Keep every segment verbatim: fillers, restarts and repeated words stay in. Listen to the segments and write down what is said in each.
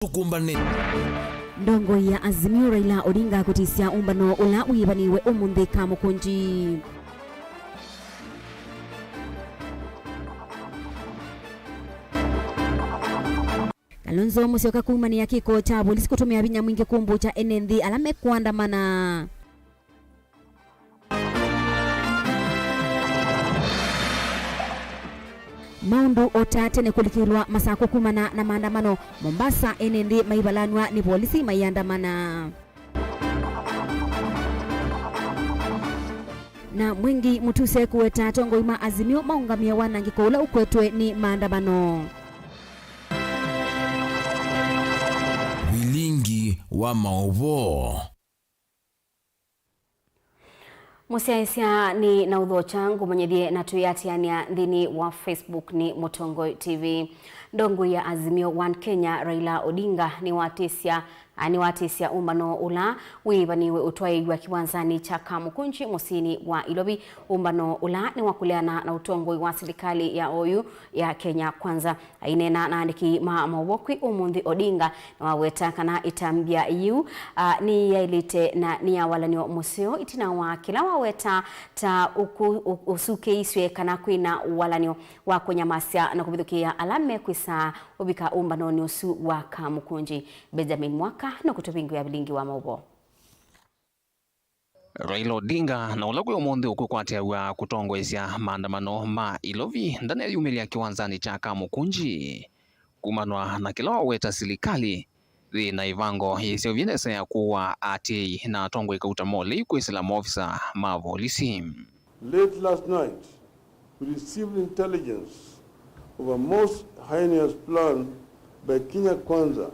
Tũkũmbane. Ndongoi ya Azimio Raila Odinga kũtĩsya ũmbano ũla wĩvanĩwe ũmũnthĩ Kamũkũnji. Kalonzo Musyoka kumanĩa kĩko kya volisi kũtũmĩa vinya mwingĩ kũmbũkya ene nthĩ ala mekũandamana. Maũndũ o ta tene kũlikĩlwa masakũ kumana na maandamano Mombasa, ene nthĩ maivalanw'a nĩ volisi maiandamana. Na Mwengi Mutuse kũweta atongoi ma Azimio maũngamĩe wanangĩko ũla ũkwetwe nĩ maandamano. Vilingi wa maũvoo. Mũsyaĩĩsya nĩ na ũthokya ngũmanyĩthye na twĩatĩanĩa nthĩnĩ wa Facebook nĩ Mũtongoi T V. Ndongoi ya Azimio One Kenya Raila Odinga nĩwatĩsya, nĩwatĩsya ũmbano ũla wĩĩvanĩwe ũtwaĩĩw'a kĩwanzanĩ kya Kamukunji mũsyĩnĩ wa Ilovi. Ũmbano ũla nĩwakũleana na ũtongoi wa silikalĩ ya oyu ya Kenya Kwanza. Aineena na aandĩki ma maũvoo kwĩ ũmũnthĩ, Odinga nĩwaweta kana ĩtambya yĩu, a, nĩyaĩlĩte na nĩ ya walan'yo mũseo ĩtina wa kĩla waweta ta ũkũ-, ũ-, ũsukĩĩsw'e kana kwĩna walan'yo wa kũnyamasya na kũvithũkĩĩa ala mekwĩsa ũvika ũmbanonĩ ũsu wa Kamukunji. Benjamin Mwaka nũkũtũvingũĩa vilingi wa maũvoo. Raila Odinga, na ũla kwĩ ũmũnthĩ ũkwĩkwatĩaw'a kũtongoesya maandamano ma Ilovi, ndaneyumĩlya kĩwanzanĩ kya Kamukunji kumanwa na kĩla waweta silikalĩ yĩ na ĩvango yĩseũvye nesa ya kũaa aatĩĩi na atongoi kauta molei kwĩsĩla maovisa ma volisi. Late last night, we received intelligence of a most heinous plan by Kenya Kwanza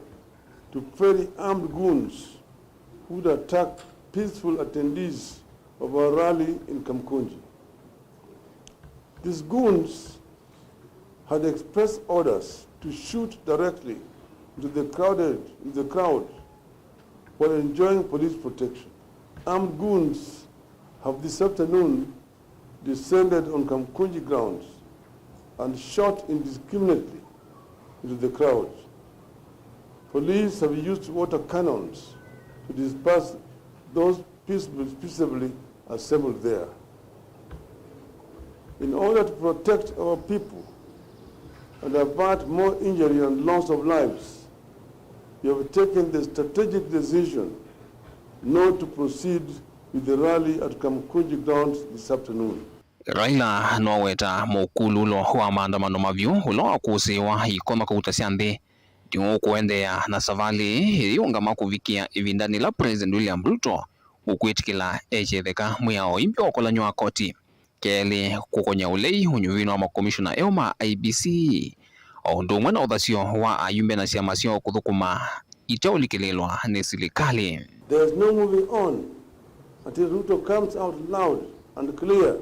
to ferry armed goons who'd attack peaceful attendees of our rally in Kamukunji. These goons had express orders to shoot directly into the crowded, into the crowd while enjoying police protection. Armed goons have this afternoon descended on Kamukunji grounds and shot indiscriminately into the crowd. Police have used water cannons to disperse those peaceably, peaceably assembled there. In order to protect our people and avert more injury and loss of lives, we have taken the strategic decision not to proceed with the rally at Kamukunji grounds this afternoon. Raila noweta mũkululo wa maandamano mavyũ ũla wakũsĩĩwa ikono kauta sya nthĩ nĩũkũendeea na savalĩ ĩĩ ĩyĩũngama kũvikĩa ĩvindanĩ ĩla President William Ruto ũkwĩtĩkĩla ekyetheka mwĩao imbĩ wa ũkolany'o wa koti. Kelĩ, kũkony'a ũlei ũnyuvinĩ wa makomishona eũ ma I E B C, o ũndũ ũmwe na ũthasyo wa ayumbe na syama syoo kũthũkũma iteũlikĩlĩĩlwa nĩ silikalĩ. There is no moving on until Ruto comes out loud and clear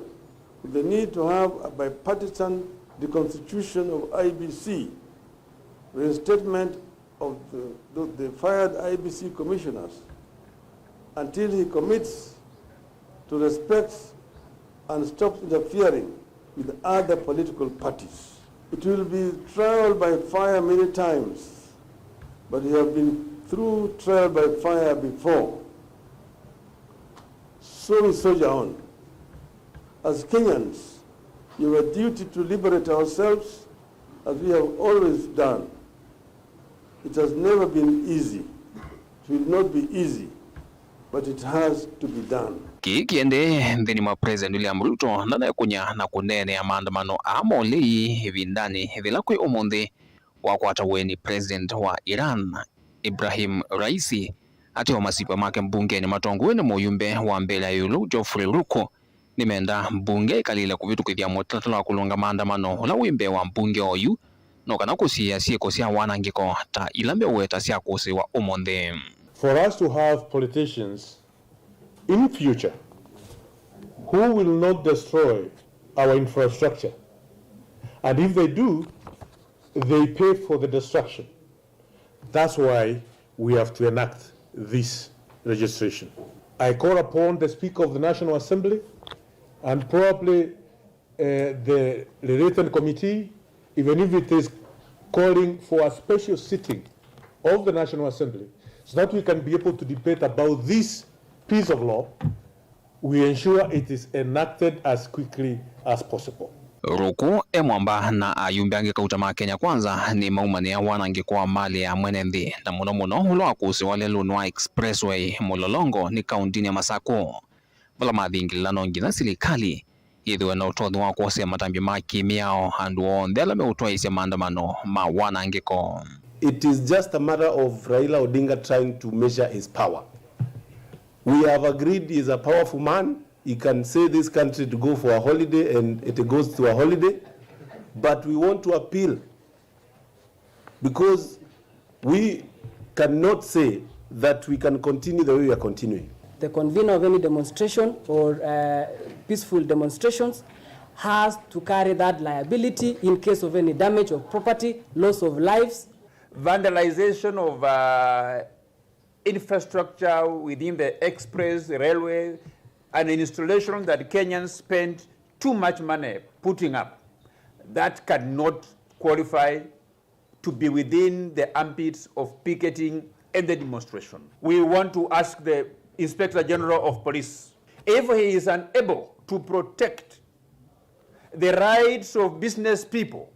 with the need to have a bipartisan reconstitution of I E B C, reinstatement of the, the, the fired I E B C commissioners until he commits to respect and stops interfering with other political parties. It will be trial by fire many times, but we have been through trial by fire before. So we soldier on. As Kenyans, we have a duty to liberate ourselves as we have always done. It has never been easy. It will not be easy, but it has to be done. Kĩĩ kĩendee nthĩnĩ mwa President William Ruto ndanekũnya na kũneenea maandamano aa molei ĩvindanĩ yĩla kwĩ ũmũnthĩ wakwata ũeni President wa Iran, Ibrahim Raisi, ateo masipa make mbungenĩ matongoew'e nĩ mũyumbe wa mbee ya ĩũlũ Geoffrey Ruku. Nĩmenda mbunge ĩkalĩle kũvĩtũkĩthya mũtalatala wa kũlũnga maandamano ũla wĩ mbee wa mbunge oyu, no kana kũsiĩĩa syĩko sya wanangĩko ta ila meũweta sya kũsĩĩwa ũmũnthĩ. For us to have politicians in future who will not destroy our infrastructure, and if they do, they pay for the destruction. That's why we have to enact this registration. I call upon the Speaker of the National Assembly and probably, uh, the related committee, even if it is calling for a special sitting of the National Assembly so that we can be able to debate about this piece of law, we ensure it is enacted as quickly as possible. Ruku e mwamba na ayumbe angĩ kauta ma Kenya Kwanza nĩmaumanĩa wanangĩko wa malĩ ya mwene nthĩ, na mũno mũno ũla wakũsĩwa lelũnĩ wa Expressway Mũlolongo nĩ kauntinĩ ya Masaku, vala mathingĩlĩla no nginya silikalĩ yĩthĩwe na ũtonyi wa kwosea matambya ma kĩ-mĩao andũ onthe ala meũtwaĩĩsya maandamano ma wanangĩko. It is just a matter of Raila Odinga trying to measure his power. We have agreed he is a powerful man. He can say this country to go for a holiday and it goes to a holiday. But we want to appeal because we cannot say that we can continue the way we are continuing. The convener of any demonstration or uh, peaceful demonstrations has to carry that liability in case of any damage of property, loss of lives. Vandalization of uh, infrastructure within the express, railway, an installation that Kenyans spent too much money putting up, that cannot qualify to be within the ambits of picketing and the demonstration. We want to ask the Inspector General of Police if he is unable to protect the rights of business people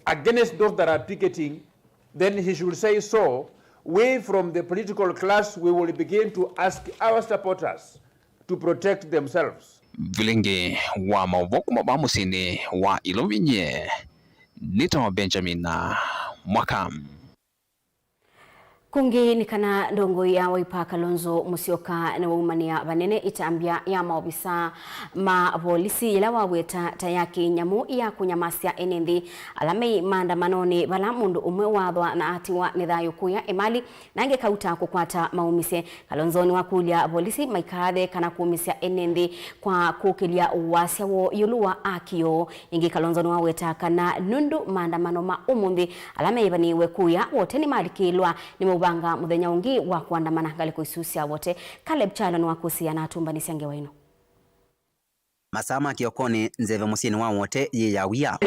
against those that are picketing, then he should say so. We from the political class, we will begin to ask our supporters to protect themselves. Vilingi wa maũvoo kuma vaa mũsyĩnĩ wa Ilovi, nyie nĩtawa Benjamin Mwaka. Kũngĩ nĩ kana ndongoi ya Wiper Kalonzo Musyoka nĩwaumanĩa vanene ĩtambya ya maovisa ma volisi yĩla waweta ta ya kĩnyamũ ya kũnyamasya ene nthĩ ala me maandamanonĩ, vala mũndũ ũmwe wathwa na atiwa nĩ thayũ kũya ĩmali na angĩ kauta kũkwata maumisye. Kalonzo nĩwakũlya volisi maikaathe kana kũũmĩsya ene nthĩ kwa kũkĩlya wasya woo ĩũlũ wa aki yoo. Ĩngĩ Kalonzo nĩwaweta kana nũndũ maandamano ma ũmũnthĩ ala meĩvanĩĩwe kũya Wote nĩmalikĩlwa, nĩmeũvanga mũthenya ũngĩ wa kũandamana ngalĩko isu sya Wote. Caleb Kyalo nĩwakũsĩĩa na atũmbanĩsya ngewa ĩno. Masaa ma kĩokonĩ, nzeve mũsyĩnĩ wa Wote yĩ ya wia.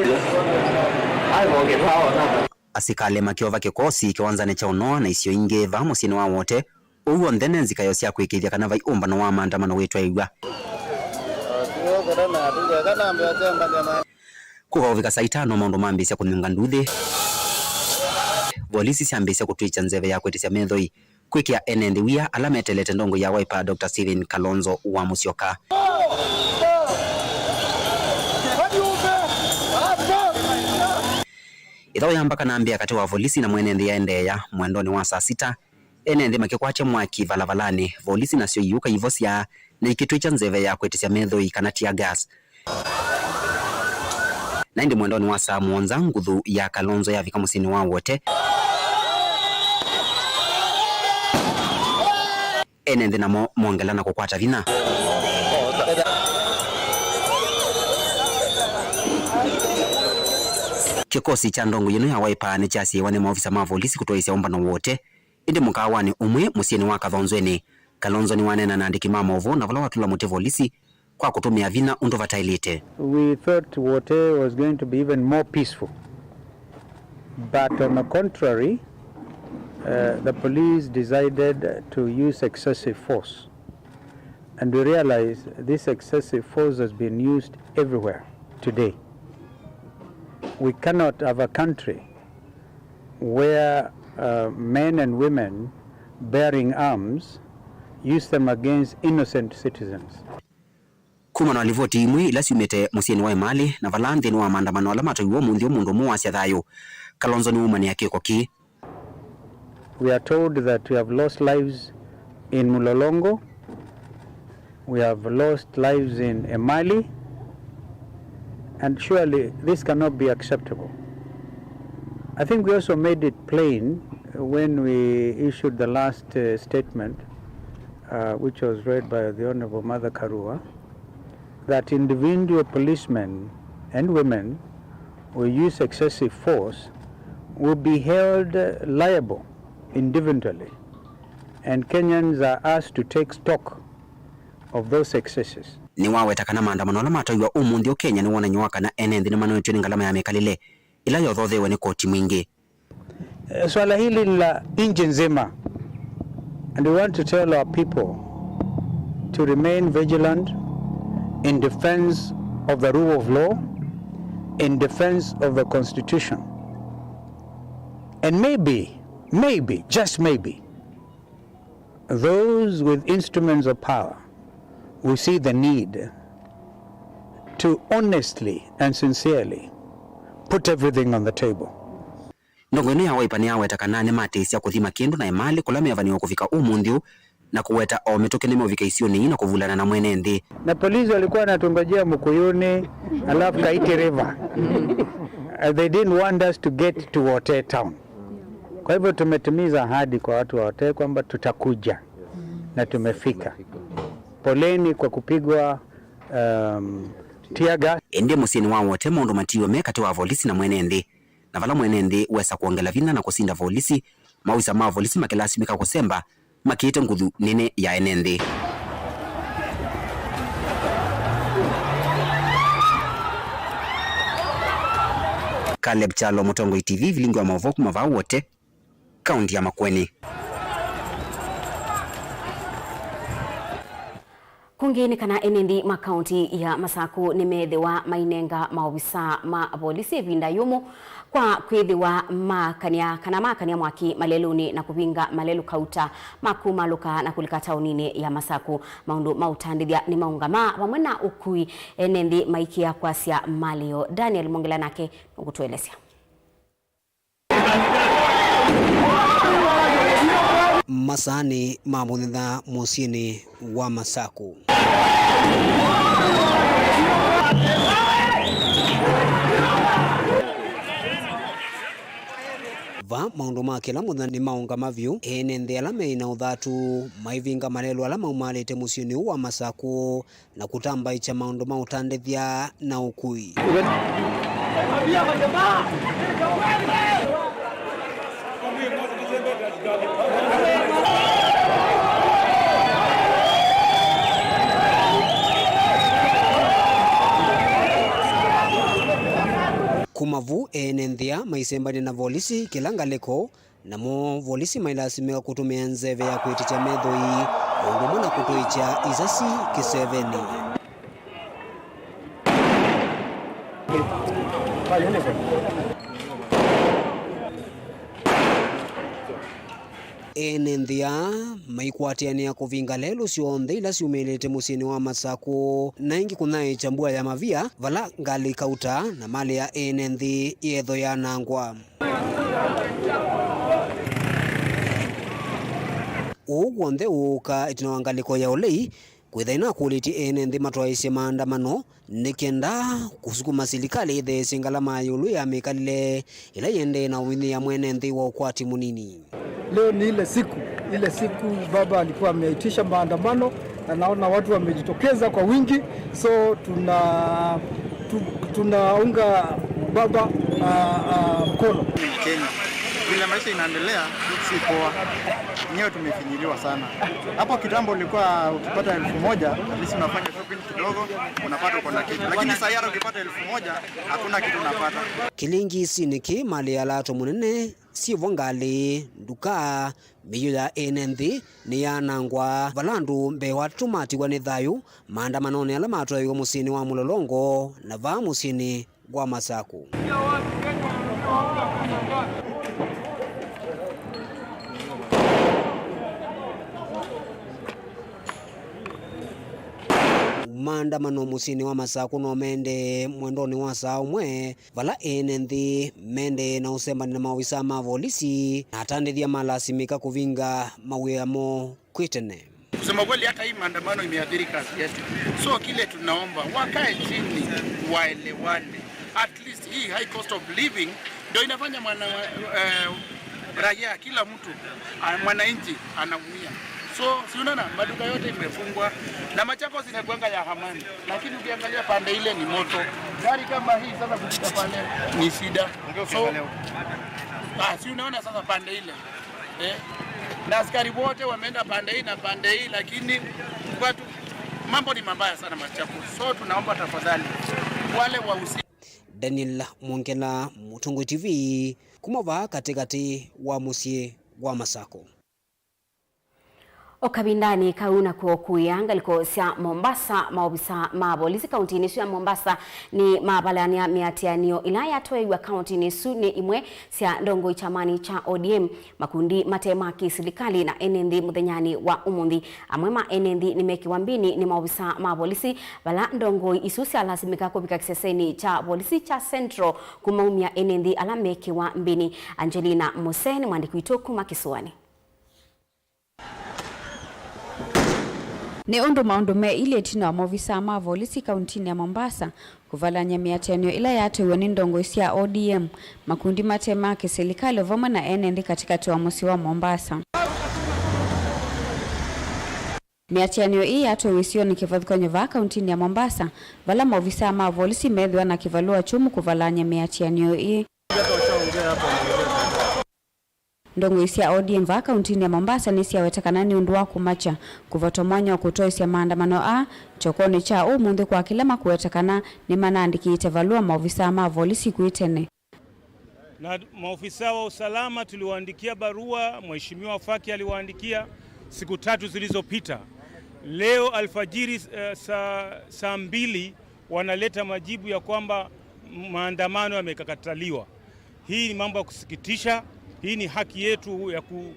Asikalĩ makyova kĩkosi kĩwanzanĩ kya ũnoa na isio ingĩ vaa mũsyĩnĩ wa Wote. Ũu onthe ne nzikaĩo sya kũĩkĩĩthya kana vai ũmbano wa maandamano wĩtwaĩw'a. Kũka ũvika saa itano, maũndũ mambĩĩsya kũnyunga nduthĩ. Volisi syambĩĩsya kũtw'ĩkya nzeve ya kwĩtĩsya methoi, kwĩkĩa ene nthĩ wia ala meteelete ndongoi ya Wiper, Doctor Stephen Kalonzo wa Musyoka. Ĩthaũ ya mbaka na mbĩa katĩ wa volisi na mwene nthĩ yaendeea mwendonĩ wa saa sita, ene nthĩ makĩkwatya mwaki valavalanĩ, volisi nasyo iũka ivosya na ikĩtw'ĩkya nzeve ya kwĩtĩsya methoi kana tear gas. Na ĩndĩ mwendonĩ wa saa mũonza, nguthu ya Kalonzo yavika mũsyĩnĩ wa Wote, ene nthĩ namo mongela na kũkwata vinya. Kĩkosi kya ndongoi ĩno ya Wiper nĩkyasiĩĩwa nĩ maovisa ma volisi kũtwaĩĩsya ũmbano Wote. Ĩndĩ mũkaawanĩ ũmwe mũsyĩnĩ wa Kathonzweni, Kalonzo nĩwaneena na andĩki ma maũvoo na vala watũla mũtĩ volisi kwa kũtũmĩa vinya ũndũ vataĩlĩte. We thought Wote was going to be even more peaceful. But on the contrary, uh, the police decided to use excessive force. And we realize this excessive force has been used everywhere today. We cannot have a country where uh, men and women bearing arms use them against innocent citizens. Kumana na livoti imwe ila syumĩte mũsyĩnĩ wa Emali na vala nthĩnĩ wa maandamano ala matwaĩw'e ũmũnthĩ, mũndũ ũmwe wasya thayũ, Kalonzo nĩwaumanĩa kĩko kĩĩ. We are told that we have lost lives in Mulolongo. We have lost lives in Emali, and surely this cannot be acceptable. I think we also made it plain when we issued the last uh, statement, uh, which was read by the Honorable Martha Karua, that individual policemen and women who use excessive force will be held uh, liable individually, and Kenyans are asked to take stock of those excesses. Nĩwaweta kana maandamano ala matwaĩw'a ũmũnthĩ ũũ Kenya nĩ wonany'o wa kana ene nthĩ nĩmanoetw'e nĩ ngalama ya mĩkalĩle ĩla yothotheew'e nĩ koti mwingĩ. Eh, swala hili la nchi nzima, and we want to tell our people to remain vigilant in defense of the rule of law, in defense of the constitution. And maybe, maybe, just maybe, those with instruments of power will see the need to honestly and sincerely put everything on the table. Ndongo ĩno ya Wiper nĩyaweta kana nĩmatĩĩsya kũthima kĩndũ na ĩmalĩ kũla mevanĩwe kũvika ũmũnthĩ ũũ, na kũweta o mĩtũkĩ nĩmeũvika isionĩ ii na kũvulana na mwene nthĩ. Na polisi walikuwa wanatungojea Mkuyuni, alafu Kaiti River. And they didn't want us to get to Wote town. Kwa hivyo tumetimiza ahadi kwa watu wa Wote kwamba tutakuja na tumefika. Poleni kwa kupigwa, um, tear gas. Ĩndĩ mũsyĩnĩ wa Wote maũndũ matiwe me katĩ wa volisi na mwene nthĩ, na vala mwene nthĩ wesa kwongela vinya na kũsinda volisi, maovisa ma volisi makĩlasimĩka kũsemba makĩĩte nguthu nene ya ene nthĩ. Caleb Kyalo, Mũtongoi T V, vilingi wa maũvoo kuma vaa Wote, kaunti ya Makueni. Kũngĩ nĩ kana ene nthĩ ma kaunti ya Masaku nĩmethĩwa mainenga maovisa ma volisi ĩvinda yũmũ kwa kwĩthĩwa makania kana makania mwaki malelũnĩ na kũvinga malelũ kauta ma kũmalũka na kũlika taoninĩ ya Masaku. Maũndũ ma ũtandĩthya nĩmaũngamaa vamwe na ũkui, ene nthĩ maikĩa kwasya malĩ yoo. Daniel Mongela nake nũkũtũelesya. Masaanĩ ma mũthenya mũsyĩnĩ wa Masaku. Va maũndũ ma kĩla mũthenya nĩmaũngama vyũ, ene nthĩ ala meĩ na ũthatu maivinga malelũ ala maumalĩte mũsyĩnĩ ũũ wa Masaku na kũtambaĩkya maũndũ ma ũtandĩthya na ũkui. Kuma vu, ene nthĩa maisembanie na volisi kĩla ngalĩko. Namo volisi mailasimĩka kũtũmĩa nzeve ya kwĩtĩkya methoi, o ũndũ ũmwe na kũtũĩkya isasi kĩsevenĩ. Ene nthĩa maikwatĩanĩa kũvinga lelũ syonthe ila syumĩlĩte mũsyĩnĩ wa Masaku, na ĩngĩ kũnyaĩĩkya mbua ya mavia, vala ngalĩ kauta na malĩ ya ene nthĩ yĩethĩwa yanangwa. Ũu w'onthe ũũka ĩtina wa ngalĩko ya ũlei kwĩtha ĩnakũlĩtye ene nthĩ matwaĩĩsye maandamano nĩ kenda kũsukuma silikalĩ ĩtheesye ngalama ya ĩũlũ ya mĩkalĩle ĩla ĩendee na ũvinyĩĩa mwene nthĩ wa ũkwati mũnini. Leo ni ile siku, ile siku baba alikuwa ameitisha maandamano, na naona watu wamejitokeza kwa wingi, so tuna tu, tunaunga baba, ah, ah, mkono. Kenya, vile maisha inaendelea si poa, wenyewe tumefinyiliwa sana. Hapo kitambo ulikuwa ukipata elfu moja, at least unafanya shopping kidogo, unapata uko na kitu, lakini sasa hata ukipata elfu moja hakuna kitu unapata. Kĩlingisi nĩ kĩ malĩ ya lato mũnene syĩvo ngalĩ, nduka, mĩio ya ene nthĩ nĩyanangwa, vala andũ mbee wa atatũ matiwa nĩ thayũ maandamanonĩ ala matwaĩwe mũsyĩnĩ wa Mũlolongo na vaa mũsyĩnĩ wa Masaku. Maandamano mũsyĩnĩ wa Masaku no mendee mwendonĩ wa saa ũmwe, vala ene nthĩ mendee na ũsembani na maovisa ma volisi na atandĩthya malasimĩka kũvinga mawĩa moo kwĩ tene. Kusema kweli, hata hii maandamano imeathiri kazi yetu. So kile tunaomba, wakae chini, waelewane. At least hii high cost of living ndio inafanya mwana, eh, raia, kila mtu, ah, mwananchi anaumia. So si unaona maduka yote imefungwa na Machakos inakuanga ya amani, lakini ukiangalia pande ile ni moto, gari kama hii sasa kufika pale ni shida. So, ah, si unaona sasa pande ile, eh, na askari wote wameenda pande hii na pande hii, lakini watu, mambo ni mabaya sana Machakos. So tunaomba tafadhali wale wahusika Daniel Mwongela, Mũtongoi T V, kuma vaa katĩkatĩ wa mũsyĩ wa Masako. O kavindanĩ kau nakw'o kũya ngalĩko sya Mombasa, maovisa ma volisi kauntinĩ ĩsu ya Mombasa nĩmavalany'a mĩatĩanĩo ĩla yatwaĩw'a kauntinĩ ĩsu nĩ imwe sya ndongoi kyamanĩ kya O D M. Makundi mate ma kĩsilikalĩ na ene nthĩ mũthenyanĩ wa ũmũnthĩ. Amwe ma ene nthĩ nĩmekĩwa mbĩnĩ nĩ maovisa ma volisi, vala ndongoi isu syalasimĩka kũvika kĩsesenĩ kya volisi kya Central kũmaumya ene nthĩ ala mekĩwa mbĩnĩ. Angelina Mose nĩ mwandĩki witũ kuma kĩsũanĩ. Nĩ ũndũ maũndũ me ilĩ ĩtina wa maovisaa ma volisi kauntinĩ ya Mombasa kũvalany'a mĩatĩanĩo ĩla yatwaiwe nĩ ndongoi sya O D M, makundi mate ma kĩsilikalĩ vamwe na ene nthĩ katĩkatĩ wa mũsyĩ wa Mombasa. Mĩatĩanĩo ĩĩ yatwaiwe isionĩ kĩvathũkany'o vaa kauntinĩ ya Mombasa, vala maovisaa ma volisi meethĩwa na kĩvalũa kyũmũ kũvalany'a mĩatĩanĩo ĩĩ. Ndongoi sya O D M vaa kauntinĩ ya Mombasa nĩsyaweta kana nĩ ũndũ wa kũmakya kũvatwa mwanya wa kũtoesya maandamano aa kyokonĩ kya ũmũnthĩ kwa kĩla makũweta kana nĩmanaandĩkĩĩte valũa maovisaa ma volisi kwĩ tene. Na maofisa wa usalama tuliwaandikia barua, Mheshimiwa Faki aliwaandikia siku tatu zilizopita. Leo alfajiri, eh, saa, saa mbili wanaleta majibu ya kwamba maandamano yamekataliwa. Hii ni mambo ya kusikitisha. Hii ni haki yetu ya ku-,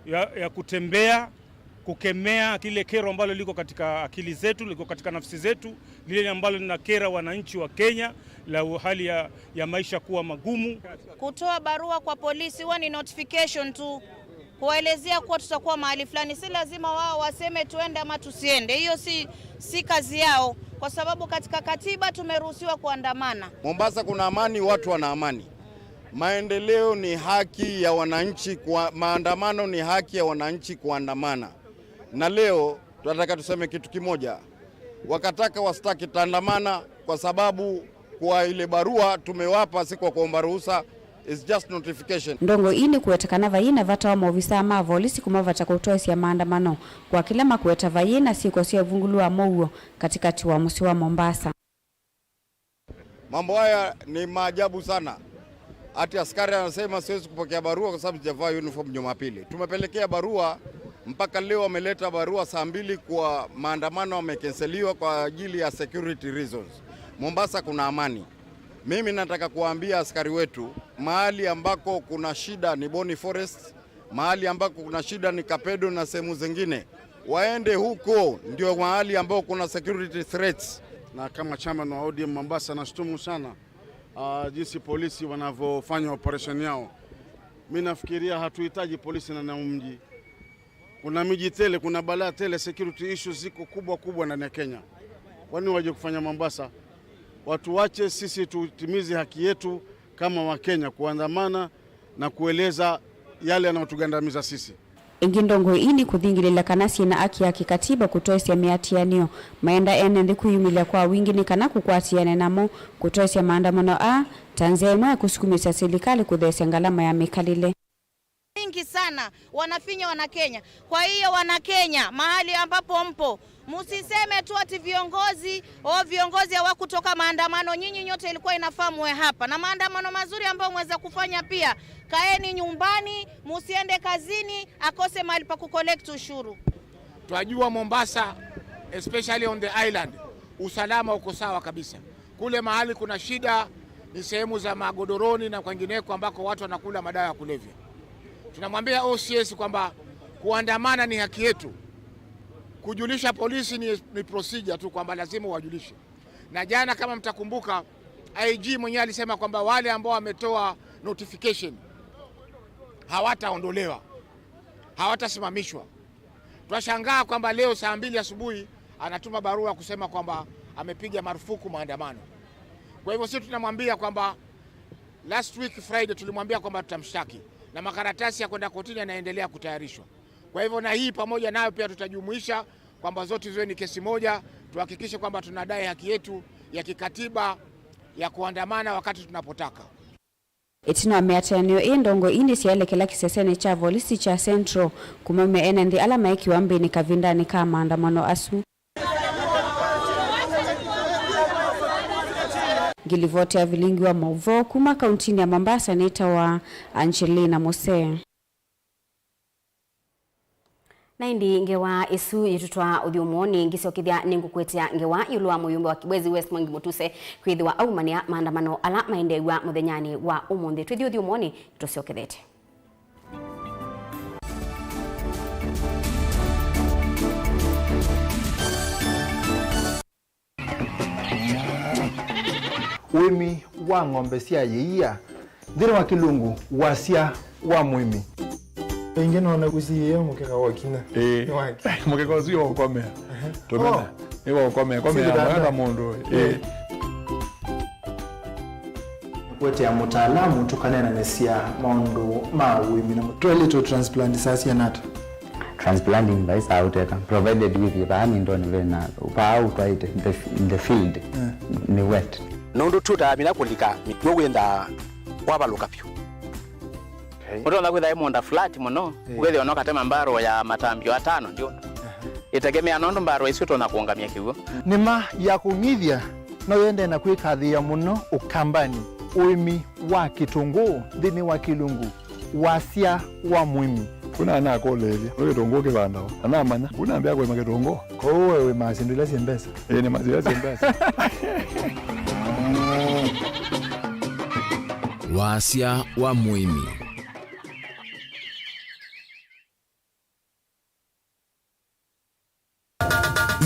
ya, ya kutembea, kukemea kile kero ambalo liko katika akili zetu, liko katika nafsi zetu, lile ambalo linakera wananchi wa Kenya, la hali ya, ya maisha kuwa magumu. Kutoa barua kwa polisi huwa ni notification tu, kuwaelezea kuwa tutakuwa mahali fulani. Si lazima wao waseme tuende ama tusiende. Hiyo si, si kazi yao, kwa sababu katika katiba tumeruhusiwa kuandamana. Mombasa kuna amani, watu wana amani. Maendeleo ni haki ya wananchi kwa, maandamano ni haki ya wananchi kuandamana. Na leo tunataka tuseme kitu kimoja. Wakataka wasitaki, tutaandamana kwa sababu kwa ile barua tumewapa, si kwa kuomba ruhusa, it's just notification. Ndongoi ii nĩkũweta kana vaiĩ na vata wa maovisaa ma volisi kũmavata kũtoesya maandamano kwa kĩla makũweta vaiĩ na syĩko sya ĩvungulũ wa mũuo katĩkatĩ wa mũsyĩ wa Mombasa. Mambo haya ni maajabu sana. Ati askari anasema siwezi kupokea barua kwa sababu sijavaa uniform Jumapili. Tumepelekea barua, mpaka leo wameleta barua saa mbili kwa maandamano wamekenseliwa kwa ajili ya security reasons. Mombasa kuna amani. Mimi nataka kuwaambia askari wetu, mahali ambako kuna shida ni Boni Forest, mahali ambako kuna shida ni Kapedo na sehemu zingine. Waende huko, ndio mahali ambao kuna security threats. Na kama chairman wa O D M Mombasa, nashtumu sana, ah, jinsi polisi wanavyofanya operation yao. Mi nafikiria hatuhitaji polisi ndani ya mji. Kuna miji tele, kuna balaa tele, security issues ziko kubwa kubwa ndani ya Kenya. Kwani waje kufanya Mombasa? Watu wache sisi tutimize haki yetu kama Wakenya, kuandamana na kueleza yale yanayotugandamiza sisi. Ĩngĩ, ndongoi ii nĩkũthingĩlĩla kana syĩna aki ya kĩkatiba kũtoesya mĩatĩanĩo. Maenda ene nthĩ kwĩyumĩlya kwa wingĩ nĩ kana kũkwatĩane namo kũtoesya maandamano aa ta nzĩa ĩmwe ya kũsukumĩsya silikalĩ kũtheesya ngalama ya mĩkalĩle. Mingi sana wanafinya Wanakenya. Kwa hiyo, Wanakenya, mahali ambapo mpo, musiseme tu ati viongozi, o, viongozi hawakutoka maandamano. Nyinyi nyote ilikuwa inafaa muwe hapa. Na maandamano mazuri ambayo mweza kufanya pia, kaeni nyumbani, musiende kazini, akose mahali pa kucollect ushuru. Twajua Mombasa, especially on the island, usalama uko sawa kabisa. Kule mahali kuna shida ni sehemu za magodoroni na kwengineko ambako watu wanakula madawa ya kulevya. Tunamwambia O C S kwamba kuandamana ni haki yetu. Kujulisha polisi ni, ni procedure tu kwamba lazima wajulishe. Na jana, kama mtakumbuka, I G mwenyewe alisema kwamba wale ambao wametoa notification hawataondolewa, hawatasimamishwa. Twashangaa kwamba leo saa mbili asubuhi anatuma barua kusema kwamba amepiga marufuku maandamano. Kwa hivyo sisi tunamwambia kwamba last week Friday tulimwambia kwamba tutamshtaki, na makaratasi ya kwenda kotini yanaendelea kutayarishwa. Kwa hivyo na hii pamoja nayo pia tutajumuisha kwamba zote ziwe ni kesi moja, tuhakikishe kwamba tunadai haki yetu ya kikatiba ya kuandamana wakati tunapotaka. Ĩtina wa mĩatĩanĩo ĩĩ, ndongoi ii nĩsyaelekela kĩsesenĩ kya volisi kya Central kũmaumya ene nthĩ ala maekiwa mbĩnĩ kavindanĩ ka maandamano asu. Ngilivoti ya vilingi wa maũvoo kuma kauntinĩ ya Mombasa nĩtawa Angelina Mose. Na ĩndĩ ngewa ĩsu yĩtũtwaa ũthyũmũonĩ, ngĩsyokethya nĩngũkũetea ngewa ĩũlũ wa mũyumbe wa Kibwezi West Mwangi Mutuse kwĩthĩwa aumanĩa maandamano ala maendeew'a mũthenyanĩ wa ũmũnthĩ. Twĩthi ũthyũmũonĩ, nĩtũsyokethete. Ũĩmi wa ng'ombe sya ĩia, nthĩnĩ wa Kĩlungu, wasya wa mũĩmi. Ĩngĩ nona kũsiĩĩa mũkeka wa kinya. Ĩĩ. Nĩ wake. Mũkeka ũsu wa ũkomea. Ehe. Tũmena. Oh. Nĩ wa ũkomea. Komea. Si kitanda. Mwaka mũndũ. Ĩĩ. Ĩĩ. Kũetea mũtaalamu tũkaneenanĩsya maũndũ ma ũĩmi na twaĩlĩte transplant saa siana ata? Transplanting vai saa ũteka, provided wĩthĩe vaa mindonĩ vena, vaa ũtwaĩte, the, the field, eh, nĩ wet. Nũndũ tũtaa vinya kũlika mĩtuo wĩthaa wavalũka vyũ. Okay. Ũtonya kwĩtha ĩ mũũnda flat mũno, eh, wĩthĩe ona ũkatema mbarũ ya matambio atano ndyũndũ. Aha. Ĩtegemea nũndũ mbarũ ĩsu ĩtonya kũũngamya kĩw'ũ. Nĩma ya kũng'ithya no yendee na kwĩkathĩĩa mũno Ũkambanĩ, ũĩmi wa kĩtũngũũ nthĩnĩ wa Kĩlungu, wasya wa mũĩmi. Kuna anakũlĩĩlya, nĩ kĩtũngũũ kĩvandawa? Anamanya, kuna ambĩa kũĩma kĩtũngũũ. Kwoou we wĩmaa syĩndũ ila syĩ mbesa? Ĩĩ, nĩmaa syĩndũ ila syĩ mbesa. Wasya wa mũĩmi.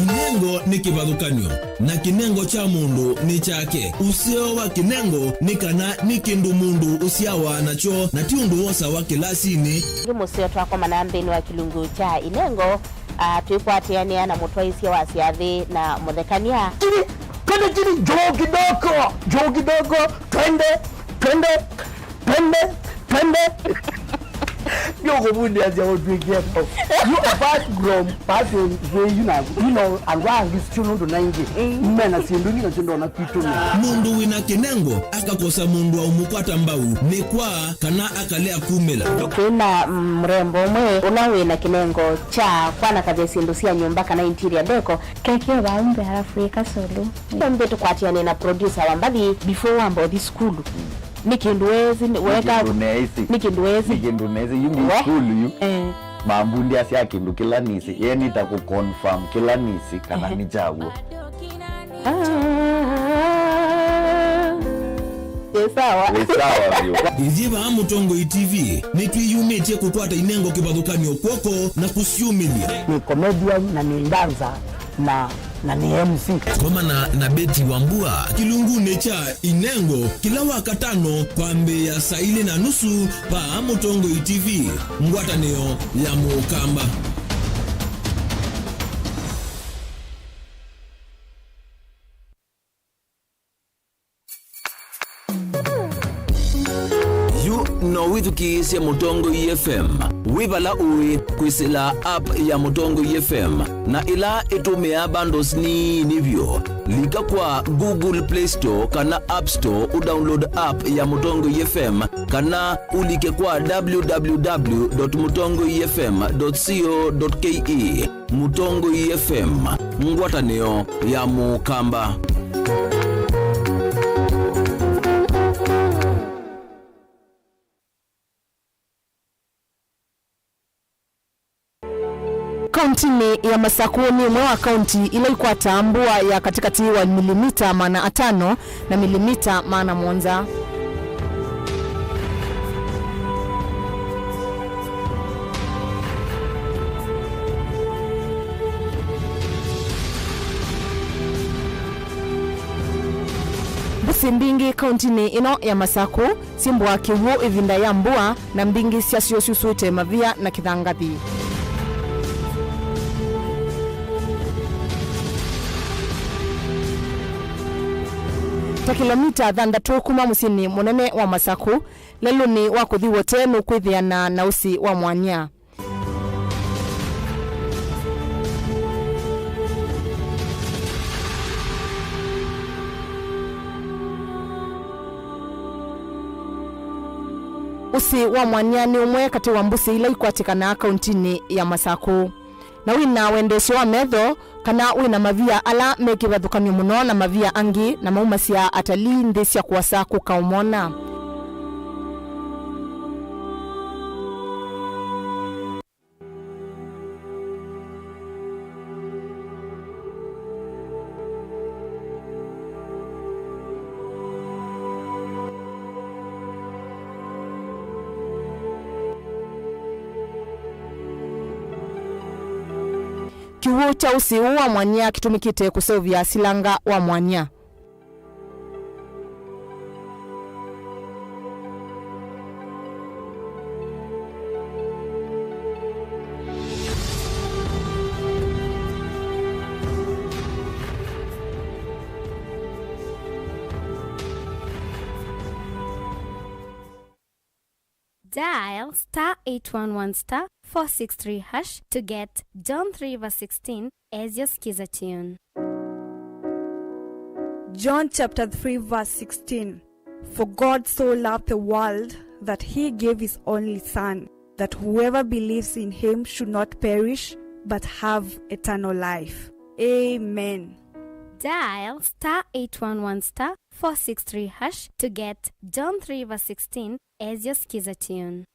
Inengo nĩ kĩvathũkany'o, na kĩnengo kya mũndũ nĩ kyake. Ũseo wa kĩnengo nĩ kana nĩ kĩndũ mũndũ ũsyawa nakyo, na ti ũndũ wosawa kĩlasinĩ. Nĩ mũseo twakomana nthĩnĩ wa kĩlungu kya inengo, a, twĩkwatĩanĩa na mũtwaĩsya wa syathĩ na mũthekany'a. Chini, twende chini, juu kidogo, juu kidogo, twende, twende. Pembe, pembe. Ndio kuvundia sia utwike. You, apart from passing way, you know, you know, andũ angĩ sio nũndũ na ingĩ. Mm. Mena sindu ingĩ na sindu ona kwitũ. Mũndũ wĩna kĩnengo akakosa mũndũ wa ũmũkwata mbau, nĩ kwa kana akalea kumĩla. Twĩna, mm, mrembo ũmwe ũla wĩna kĩnengo kya kwanakavya syĩndũ sya nyũmba kana interior deco. Keke waumbe halafu ika solo. Mbĩ tũkwatiane na producer wa mbathi before wamba ũthi sukulu. Nĩ kĩndũ wezi, nĩ weka, kĩndũ neĩsĩ. Nĩ kĩndũ wezi. Nĩ kĩndũ neĩsĩ. Yu nĩ we? Sukulu yu. Eh. Mambundĩasya kĩndũ kĩla nĩsĩ. Ye nĩta kũ confirm kĩla nĩsĩ kana, ehe, nĩ kyaw'o. Ah. Wĩ sawa. Wĩ sawa vyũ. Ithyĩ vaa Mũtongoi T V nĩtwĩyumĩtye kũkwata inengo kĩvathũkany'o kw'oko na kũsyumĩlya. Nĩ comedian na nĩ dancer. Na, na nĩ M C. Komana na Betty Wambua kĩlungunĩ kya Inengo kĩla Wakatano kwambĩĩa saa ilĩ na nusu vaa Mũtongoi T V, ngwatanĩo ya Mũkamba. Yu no wĩthukĩĩsye Mũtongoi F M wĩ vala ũĩ kwĩsĩla app ya Mũtongoi F M, na ĩla ĩtũmĩaa bundles nini vyũ. Lika kwa Google Play Store kana App Store ũdownload app ya Mũtongoi F M, kana ũlike kwa w w w dot mũtongoi f m dot co dot k e. Mũtongoi F M, ngwatanĩo ya Mũkamba. Kauntinĩ ya Masakũ nĩ ĩmwe wa kaunti ila ikwataa mbua ya katĩkatĩ wa milimita maana atano na milimita maana mũonza. Mbũsĩ mbingĩ kauntinĩ ĩno ya Masakũ syĩmbũaa kĩw'ũ ĩvinda ya mbua, na mbingĩ syasyo syusũĩte mavia na kĩthangathi. Ta kĩlomita thanthatũ kuma mũsyĩnĩ mũnene wa Masakũ, lelũnĩ wa kũthi Wote nũkwĩthĩana na ũsĩ wa mwanya. Ũsĩ wa mwanya nĩ ũmwe katĩ wa mbũsĩ ila ikwatĩkanaa kauntinĩ ya Masakũ. Na wĩna wendesyo wa metho, kana wĩ na mavia ala me kĩvathũkany'o mũno na mavia angĩ na maumasya atalii nthĩ sya kũasa kũka ũmona. Kĩw'ũ kya ũsĩ ũũ wa mwanya kĩtũmĩkĩte kũseũvya silanga wa mwanya. Dial star eight one one star four six three hash to get John three verse sixteen as your skiza tune. John chapter three verse sixteen. For God so loved the world that he gave his only Son, that whoever believes in him should not perish but have eternal life. Amen. Dial star eight one one star four six three hash to get John three verse sixteen as your skiza tune.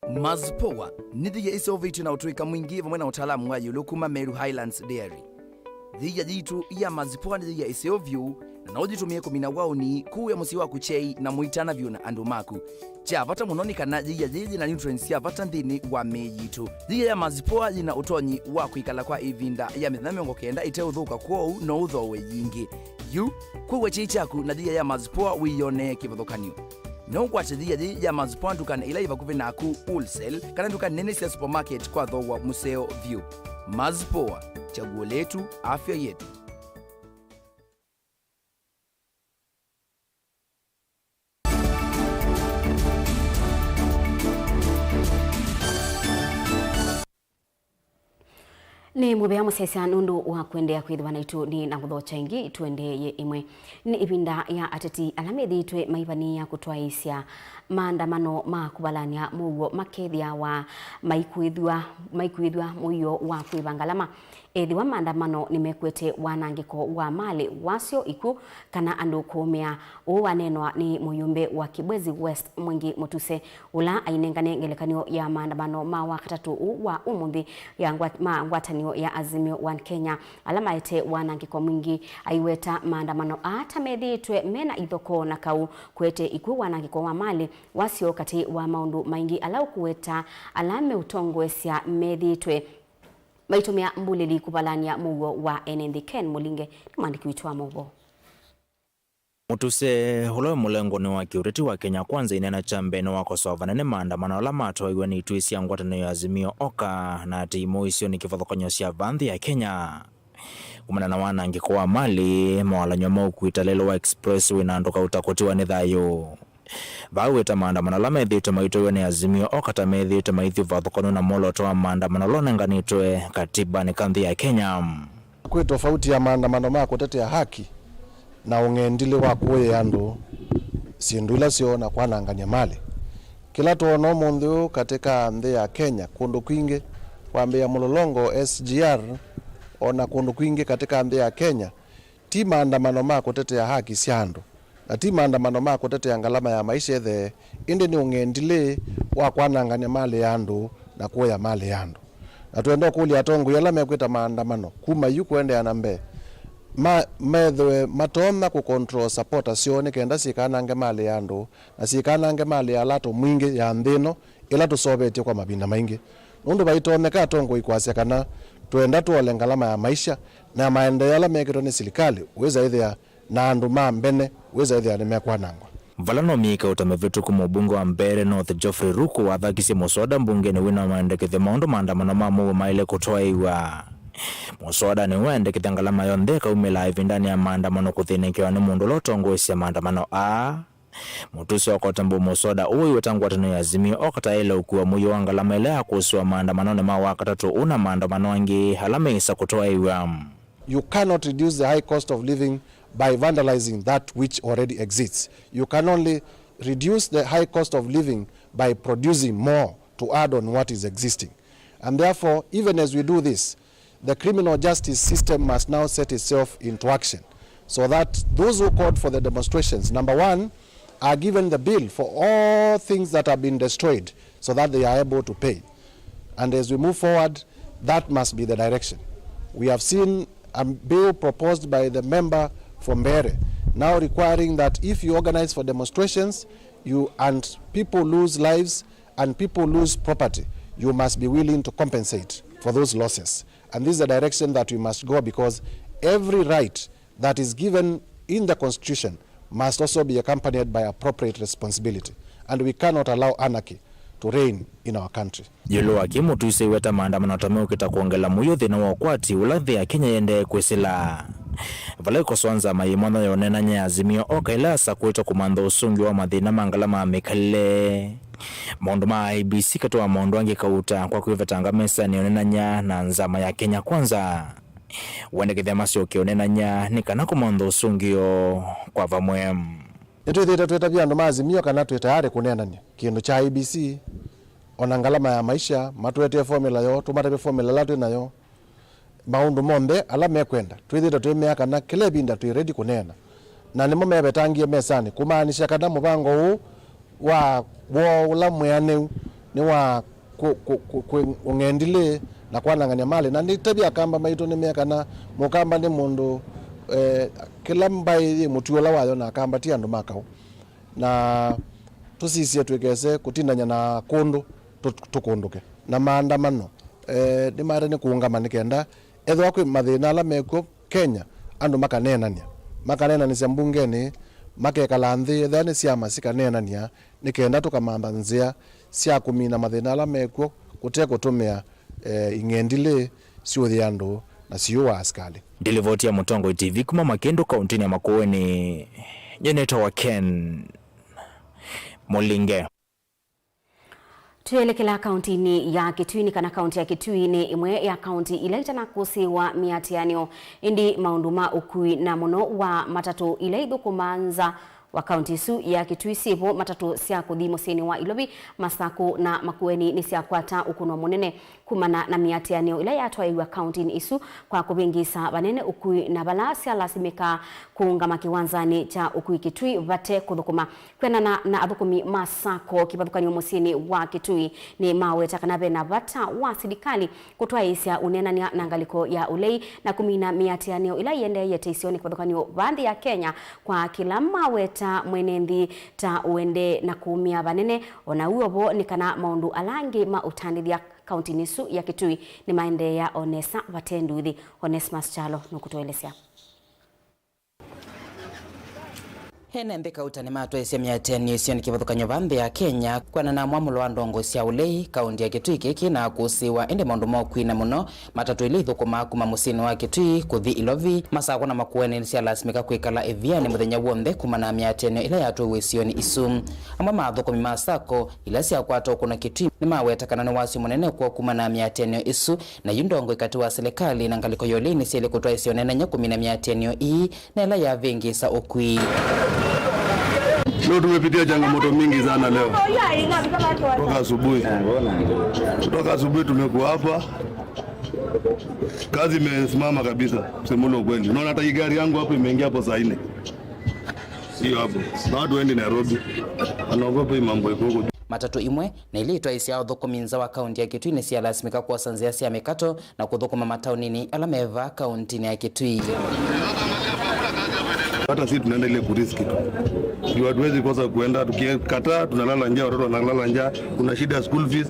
Mazpoa nĩ thia ĩseũvĩtw'e na ũtũĩka mwingĩ vamwe na ũtaalamu wa ĩũlũ kuma Meru Highlands Dairy. Thia yitũ ya Mazpoa nĩ thia ĩseũ vyũ, na no ũyĩtũmĩe kũmina waũni, kũĩa mũsyĩ waku kyei na mũitana vyũ na andũ maku. Kya vata mũno nĩ kana yĩia yĩĩ yĩ na nutrients sya vata nthĩnĩ wa mĩĩ yitũ. Yĩia ya Mazpoa yĩ na ũtonyi wa kwĩkala kwa ĩvinda ya mĩthenya mĩongo kenda ĩteũthũka, kwoou no ũthooe yingĩ. Yu, kũw'a kyei kyaku na yĩia ya Mazpoa wĩyonee kĩvathũkany'o. No ũkwate yĩia yĩĩ ya Mazpoa ndukanĩ ila yĩ vakuvĩ naku, wholesale, kana nduka nene sya supermarket kwa thooa mũseo vyũ. Mazpoa, chaguo letu, afya yetu. Nĩ mũvea mũsyaĩĩsya nũndũ wa kũendeea kwĩthĩwa naitũ. Nĩ na kũthokya ĩngĩ, tũendeeye ĩmwe. Nĩ ĩvinda ya ateti ala methĩĩtwe maivanĩĩa kũtwaĩĩsya maandamano ma kũvalany'a mũuo makethĩawa maikwĩthw'a, maikwĩthw'a mũio wa kũĩva ngalama. Ethĩwa maandamano nĩmekwete wanangĩko wa malĩ, wasyo, ikw'ũ, kana andũ kũũmĩa. Ũũ waneenwa nĩ mũyũmbe wa Kibwezi West, Mwingi Mutuse, ũla ainengane ngelekany'o ya maandamano ma wakatatũ ũũ wa ũmũnthĩ ya ngwa-, ma ngwatanĩo ya Azimio One Kenya, ala maete wanangĩko mwingĩ, aiweta maandamano aa ta methĩĩtwe mena ithokoo na kaũ, kũete ikw'ũ, wanangĩko wa malĩ, wasyo, katĩ wa maũndũ maingĩ ala ũkũweta ala meũtongoesya methĩĩtwe maitũmĩa mbulĩli kũvalany'a mũuo wa ene nthĩ. Ken Mũlinge nĩ mwandĩki witũ wa maũvoo. Mutuse, ũla wĩ mũlengonĩ wa kĩũteti wa Kenya Kwanza, aineena kya mbee nĩwakosoa vanene maandamano ala matwaiwe nĩ ituĩ sya ngwatanĩo ya Azimio Oka na atĩ imũisyo nĩ kĩvathũkany'o sya vaa nthĩ ya Kenya. Kumana na wanangĩko wa malĩ, mawalany'o ma ũkui ta Lelwa Expressway na andũ kauta kũtiwa nĩ thayũ. Vau wĩta maandamano ala methĩĩtwe maitwaiwe nĩ Azimio Oka ta methĩĩtwe maithyĩ vathũkany'o na mwolooto wa maandamano ũla ũnenganĩtwe katibanĩ ka nthĩ ya Kenya. Kwĩ tofauti ya maandamano ma kũtetea haki na ũng'endilĩ wa kũũĩa andũ syĩndũ ila syoo na kwanangany'a malĩ. Kĩla twoona ũmũnthĩ ũũ katĩ ka nthĩ ya Kenya, kũndũ kwingĩ, kwambĩĩa Mlolongo, S G R, o na kũndũ kwingĩ katĩ ka nthĩ ya Kenya, ti maandamano ma kũtetea haki sya andũ, na ti maandamano ma kũtetea ngalama ya maisha ĩthee, ĩndĩ nĩ ũng'endilĩ wa kwanangany'a malĩ ya andũ na kũũya malĩ ya andũ. Na twenda ũkũlya atongoi ala mekwĩta maandamano kuma yu kũendeea na mbee, ma-, methĩwe matonya kũ control supporters syoo nĩ kenda syĩkanange malĩ ya andũ, na syĩkanange malĩ ya lato mwingĩ ya nthĩ ĩno ĩla tũseũvĩtye kwa mavinda maingĩ. Nũndũ vaitonyeka atongoi kwasya kana twenda tũole ngalama ya maisha na maendeeo ala mekĩtwe nĩ silikalĩ, wĩsa ĩthĩa na andũ ma mbene wĩsa ĩthĩa nĩmekwanangwa. Vala no myei kauta mĩvĩtũku, mũmbunge wa Mbeere North Geoffrey Ruku wathakisye mũsoda mbungenĩ wĩna maendekethyo maũndũ maandamano ma mũuo maĩle kũtwaĩwa. Mũsoda nĩwaendekethya ngalama yonthe ĩkaumĩla ĩvindanĩ ya maandamano kũthĩnĩkĩwa nĩ mũndũ ũla ũtongoesya maandamano aa. Mũtũsĩ wa Kotambũ mũsoda ũũ wĩweta ngwatanĩo ya Azimio Oka ta ĩla ũkua mũio wa ngalama ĩla yakũsĩwa maandamanonĩ ma wakatatũ ũũ na maandamano angĩ ala meĩsa kũtwaĩwa. You cannot reduce the high cost of living by vandalizing that which already exists. You can only reduce the high cost of living by producing more to add on what is existing. And therefore, even as we do this, the criminal justice system must now set itself into action so that those who called for the demonstrations, number one, are given the bill for all things that have been destroyed so that they are able to pay. And as we move forward, that must be the direction. We have seen a bill proposed by the member for Mbeere now requiring that if you organize for demonstrations, you, and people lose lives and people lose property, you must be willing to compensate for those losses. And this is the direction that we must go, because every right that is given in the constitution must also be accompanied by appropriate responsibility, and we cannot allow anarchy to reign in our country. Ĩũlũ wa kĩĩ, Mũtũi aiweta maandamano ta meũkĩta kwongela mũyo thĩna wa ũkwati ũla nthĩ ya Kenya yĩendee kwĩsĩla. Vala ĩkosoa nzama yĩ mwanya ya ũneenany'a ya Azimio, oka ĩla yasakũĩtwe kũmantha ũsũngĩo wa mathĩna ma ngalama ya mĩkalĩle. Maũndũ ma I E B C katĩ wa maũndũ angĩ kauta kwa kwĩvetanga mesanĩ ya ũneenany'a na nzama ya Kenya Kwanza. Wendekethya masyoke ũneenany'a nĩ kana kũmantha ũsũngĩo kwa vamwe. Nĩtwĩthĩĩtwe twĩtavya andũ ma Azimio kana twĩ tayarĩ kũneenany'a kĩndũ kya I E B C, o na ngalama ya maisha, matũetee formula yoo, tũmatavye formula ĩla twĩ nayo. Maũndũ monthe ala mekwenda, twĩthĩĩtwe twĩmea kana kĩla ĩvinda twĩ ready kũneena. Na nĩmo mevetangie mesanĩ, kũmaanisya kana mũvango ũũ wa woo ũla mwĩanĩu nĩ wa kũ-, kũ-, kũ-, kwĩ-, ũng'endilĩ na kwanangany'a malĩ. Na nĩtavya Akamba maitũ nĩmea kana Mũkamba nĩ mũndũ, eh, kĩla mbaĩ yĩ mũtuo ũla wayo, na Akamba ti andũ ma kaũ. Na tũsisye twĩkese kũtindany'a na kũndũ tũ-, tũkũndũke. Na maandamano, eh, nĩmaete nĩ kũũngama nĩ kenda ethĩwa kwĩ mathĩna ala mekw'o Kenya, andũ makaneenany'a, makaneenanĩsya mbungenĩ, makekala nthĩ, ethĩwa nĩ syama sikaneenany'a, nĩ kenda tũkamantha nzĩa sya kũmina mathĩna ala mekw'o kũte kũtũmĩa, eh, ing'endilĩ syũthĩa andũ na siũa asikalĩ. Ndilivoti ya Mũtongoi T V kuma Makĩndũ, kaũntĩnĩ ya Makueni, nĩnĩtawa Ken Mũlinge. Twĩelekela kaũntĩnĩ ya Kitui, nĩ kana kaũntĩ ya Kitui nĩ ĩmwe ya kaũntĩ ila itanakũsĩĩwa mĩatĩanĩo, ĩndĩ maũndũ ma ũkui na mũno wa matatũ ila ithũkũmaa nza wa kaũntĩ ĩsu ya Kitui syĩvo. Matatũ sya kũthi mũsyĩnĩ wa Ilovi, Masakũ na Makueni nĩsyakwata ũkũno mũnene kumana na mĩatĩanĩo ĩla yatwaĩĩw'a kaũntĩnĩ ĩsu kwa kũvĩngĩĩsa vanene ũkui, na vala syalasimĩka kũũngama kĩwanzanĩ kya ũkui Kitui vate kũthũkũma. Kwĩanana na athũkũmi ma Sacco kĩvathũkany'o mũsyĩnĩ wa Kitui, nĩmaweta kana ve na vata wa silikalĩ kũtwaĩĩsya ũneenany'a na ngalĩko ya ũlei na kũmina mĩatĩanĩo ĩla ĩendeeie ta isionĩ kĩvathũkany'o va nthĩ ya Kenya, kwa kĩla maweta mwene nthĩ ta ũendee na kũũmĩa vanene. O na ũu o vo, nĩ kana maũndũ ala angĩ ma ũtandĩthya kaũntĩnĩ ĩsu ya Kitui nĩmaendeea o nesa vate nduuthĩ. Onesmus Kyalo nũkũtũelesya. Ene nthĩ kauta nĩmatwaĩsye mĩatĩanĩo isionĩ kĩvathũkany'o va nthĩ ya Kenya kwĩanana na mwamũlo wa ndongoi sya ũlei kaũntĩ ya Kitui kĩkĩ na kũsĩĩwa, ĩndĩ maũndũ ma ũkui na mũno matatũ ila ithũkũmaa kuma mũsyĩnĩ wa Kitui kũthi Ilovi, Masakũ na Makueni nĩsyalasimĩka kwĩkala ĩvianĩ mũthenya w'onthe kumana na mĩatĩanĩo ĩla yatwaiwe isionĩ isu. Amwe ma athũkũmi ma Sacco ila syakwata ũkũno Kitui nĩmaweta kana nĩ wasyo mũnene kwoo kumana na mĩatĩanĩo ĩsu, na yu ndongoi katĩ wa silikalĩ na ngalĩko ya ũlei nĩsyaĩle kũtwaĩsya ũneenany'a kũmina mĩatĩanĩo ii na ĩla yavĩngĩĩsa ũkui. Leo tumepitia changamoto mingi sana leo. Kutoka asubuhi. Kutoka asubuhi tumekuwa hapa. Kazi imesimama kabisa, kusema ule ukweli. Unaona hata hii gari yangu hapo imeingia hapo saa nne. Sio hapo. Na watu waende Nairobi. Wanaogopa hii mambo iko huko. Matatũ imwe na ila itwaĩsya athũkũmi nza wa kaũntĩ ya Kitui nĩsyalasimĩka kwosa nzĩa sya mĩkato na kũthũkũma mataũninĩ ala me vaa kaũntĩnĩ ya Kitui. Hata sisi tunaenda ile kuriski tu. Juu hatuwezi kosa kuenda, tukikataa tunalala njaa, watoto wanalala njaa, kuna shida ya school fees.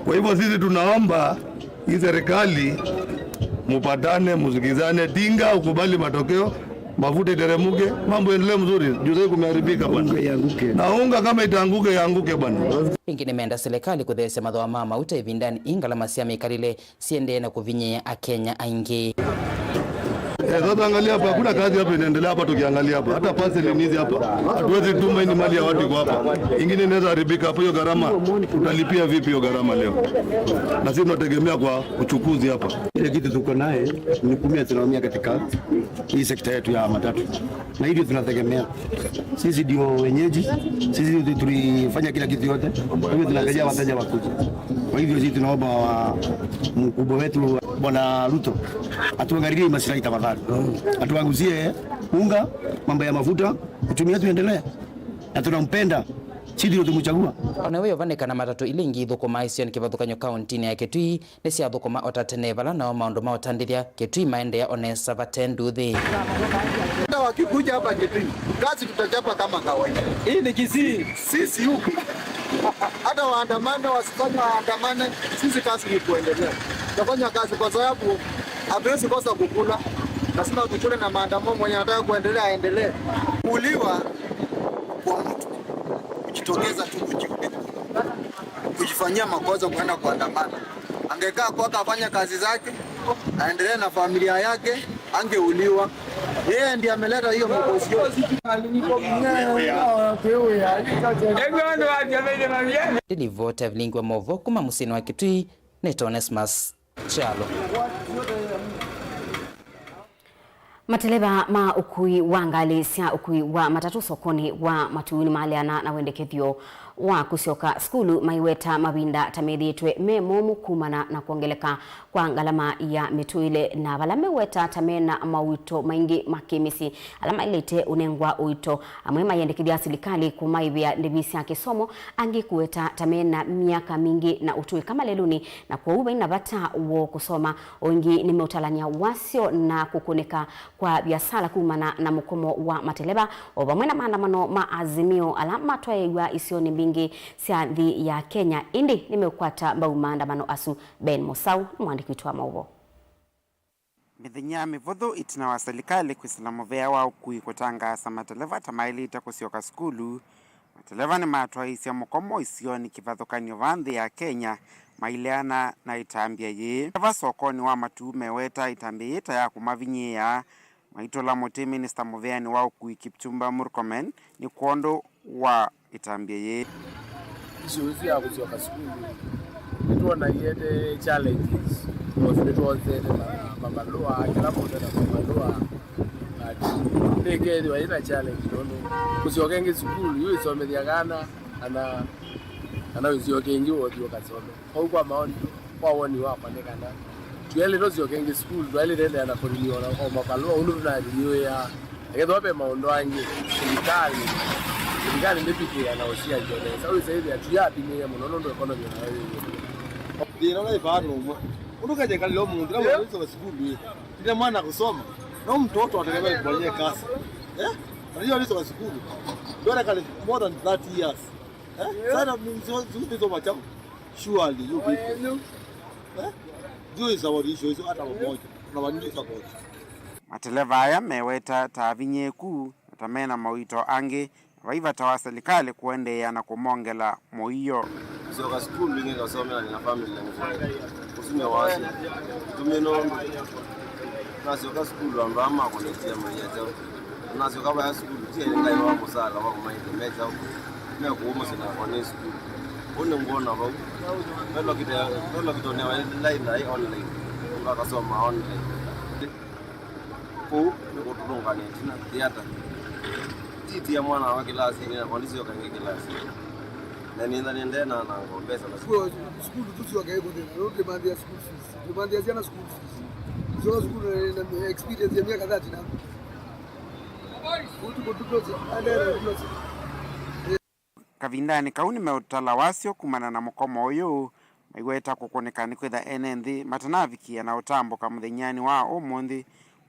Kwa hivyo sisi tunaomba hii serikali mupatane, musikizane, Tinga ukubali matokeo, mafuta iteremuke, mambo endelee mzuri. Juu sasa kumeharibika bwana. Unga ianguke. Na unga kama itaanguke, ianguke bwana. Ĩngĩ nĩmenda silikalĩ kũtheesya mathooa ma mauta ĩvindanĩ ii ngalama sya mĩkalĩle siendee na kũvinyĩĩa Akenya aingĩ. Eh, sasa angalia hapa, hakuna kazi hapa inaendelea hapa tukiangalia hapa. Hata parcel ni hizi hapa. Hatuwezi tuma hii ni mali ya watu iko hapa. Ingine inaweza haribika hapa, hiyo gharama. Utalipia vipi hiyo gharama leo? Na sisi tunategemea kwa uchukuzi hapa. Ile kitu tuko naye ni kumi asilimia katika hii sekta yetu ya matatu. Na hivyo tunategemea. Sisi ndio wenyeji, sisi ndio tulifanya kila kitu yote. Kwa hivyo tunaangalia wateja wakuje. Kwa hivyo sisi tunaomba wa-, mkubwa wetu Bwana Ruto atuangalilie maslahi tafadhali. Atuanguzie unga, mambo ya mafuta, uchumi wetu endelee. Na tunampenda. Sisi ndio tumchagua. Ona we yovaneka na matatũ ila ingĩ ithũkũmaa isionĩ kĩvathũkany'o kauntinĩ ya Kitui nĩsyathũkũma o ta tene, vala nao maũndũ ma ũtandĩthya Kitui maendeea o nesa vate nduthi. Hata wakikuja hapa Kitui, kazi tutachapa kama kawaida. Hii ni Kisii. Sisi huku. Hata waandamane, wasifanye waandamane, sisi kazi ni kuendelea. Tutafanya kazi kwa sababu hatuwezi kosa kukula. Lazima tukule na maandamano, mwenye anataka kuendelea, aendelee. Kuuliwa kwa mtu kujitokeza tu kuji-, kujifanyia makosa kwenda kuandamana. Angekaa kwake afanye kazi zake, aendelee na familia yake, angeuliwa. Yeye ndiye ameleta hiyo mkosi yote. Ndinivote vilingwa movo kuma mũsyĩnĩ wa Kitui, nĩ Onesmus Kyalo. Mateleva ma ũkui wa ngalĩ sya ũkui wa matatũ sokonĩ wa Matuu nĩmaleana na wendekethyo wa kũsyoka sukulu, maiweta mavinda ta methĩĩtwe me momũ kumana na kwongeleka kwa ngalama ya mĩtũĩle, na vala meweta ta mena mauito maingĩ ma kĩmĩsyĩ ala maĩlĩte ũnengwa ũito. Amwe mayendekethya silikalĩ kũmaĩvĩa ndĩvi sya kĩsomo, angĩ kũweta ta mena myaka mingĩ na ũtũĩka malelũnĩ, na kwoou vai na vata woo kũsoma. O ĩngĩ nĩmeũtalany'a wasyo na kũkũnĩka kwa viasala kumana na mũkomo wa mateleva, o vamwe na maandamano ma Azimio ala matwaĩĩw'a isionĩ mbingĩ sya nthĩ ya Kenya. Ĩndĩ nĩmeũkwata mbau maandamano asu? Ben Mũsaũ nĩ mwandĩki witũ wa maũvoo. Mĩthenya mĩvũthũ ĩtina wa silikalĩ kwĩsĩla mũvea wa ũkui kũtangaasa mateleva ta maĩlĩte kũsyoka sukulu, mateleva nĩmatwaĩĩsye mũkomo isionĩ kĩvathũkany'o va nthĩ ya Kenya maileana na ĩtambya yĩĩ. Mateleva sokonĩ wa Matuu meweta ĩtambya yĩĩ ta ya kũmavinyĩĩa. Maitũla mũtĩ minista mũveanĩ wa ũkui Kipchumba Murkomen nĩ kwondũ wa ĩtambya yĩĩ. Issue ĩsu ya kũsyoka sukulu, nĩtwona iete challenges, because nĩtwonzete ma-, mavalũa, kĩla mũndũ ena mavalũa, but nĩkethĩwa ĩna challenge, nũndũ kũsyoka ĩngĩ sukulu, yu ĩsomethya kana, kana, kana wĩsyoke ĩngĩ ũthi ũkasome. Kwoou kwa maoni, kwa woni wakwa nĩ kana twaĩlĩte ũsyoke ĩngĩ sukulu, twaĩlĩte endeea na kũriniwa na o mavalũa ũndũ tũnariniwĩa. Ekethĩwa ve maũndũ angĩ, silikalĩ, silikalĩ ndĩvikĩĩa na ũsiangy'o nesa. Wĩsa ĩthĩa tuyapimĩĩa mũno nũndũ economy nayo yĩ ĩũlũ. Thĩna ũla ĩvaa nũmwe. Ũndũ kethĩa kalĩle ũmũnthĩ, ĩla mũndũ wĩsoma sukulu ĩ, ndine mwana kusoma, no mtoto ategemea kufanyia kazi. Eh? Ategemea wĩsoma sukulu. Ndwele kale more than thirty years. Eh? Sana mzungu hizo machafu. Surely you people. Eh? Juu is our issue, is hata mmoja. Tunawanyusa kote. Mateleva aya meweta ta avinyĩĩku na ta mena mauito angĩ, na vai vata wa silikalĩ kũendeea na kũmongela mũio. Kũsyoka sukulu ingĩ ngasomea nĩ na family na mĩsomo. Ũsu nĩ wasyo. Tũmĩ nũndũ nasyoka sukulu andũ aa makũnĩtie maia kyaũ. Nasyoka vaya sukulu, ti aĩle ndaĩ wa mũsaala wa kũmaĩthya me kyaũ, me kũu mũsyĩ nakwa nĩ sukulu. Ũu nĩngwona vau. Ve lokita, ve lokita ũnewa ĩla ĩnaĩ online, mũndũ akasoma online. Kũu nĩkũtũlũnganĩa ĩtina, theater. Titia mwana wa kĩlasinĩ, nakwa ndisyoka ĩngĩ kĩlasinĩ. Na nĩnza nĩendee na nanga mbesa na sukulu. Sukulu tũsyoka ĩkũthĩna, nũndũ tũmanthĩa school fees. Tũmanthĩa syana school fees. Syoka sukulu na, na experience ya myaka thirty na. Kavindanĩ kau nĩmeũtala wasyo kumana na mũkomo ũyũ, maiweta kũkũnĩka nĩkwĩtha ene nthĩ matanavikĩa na ũtambũka mũthenyanĩ wa ũmũnthĩ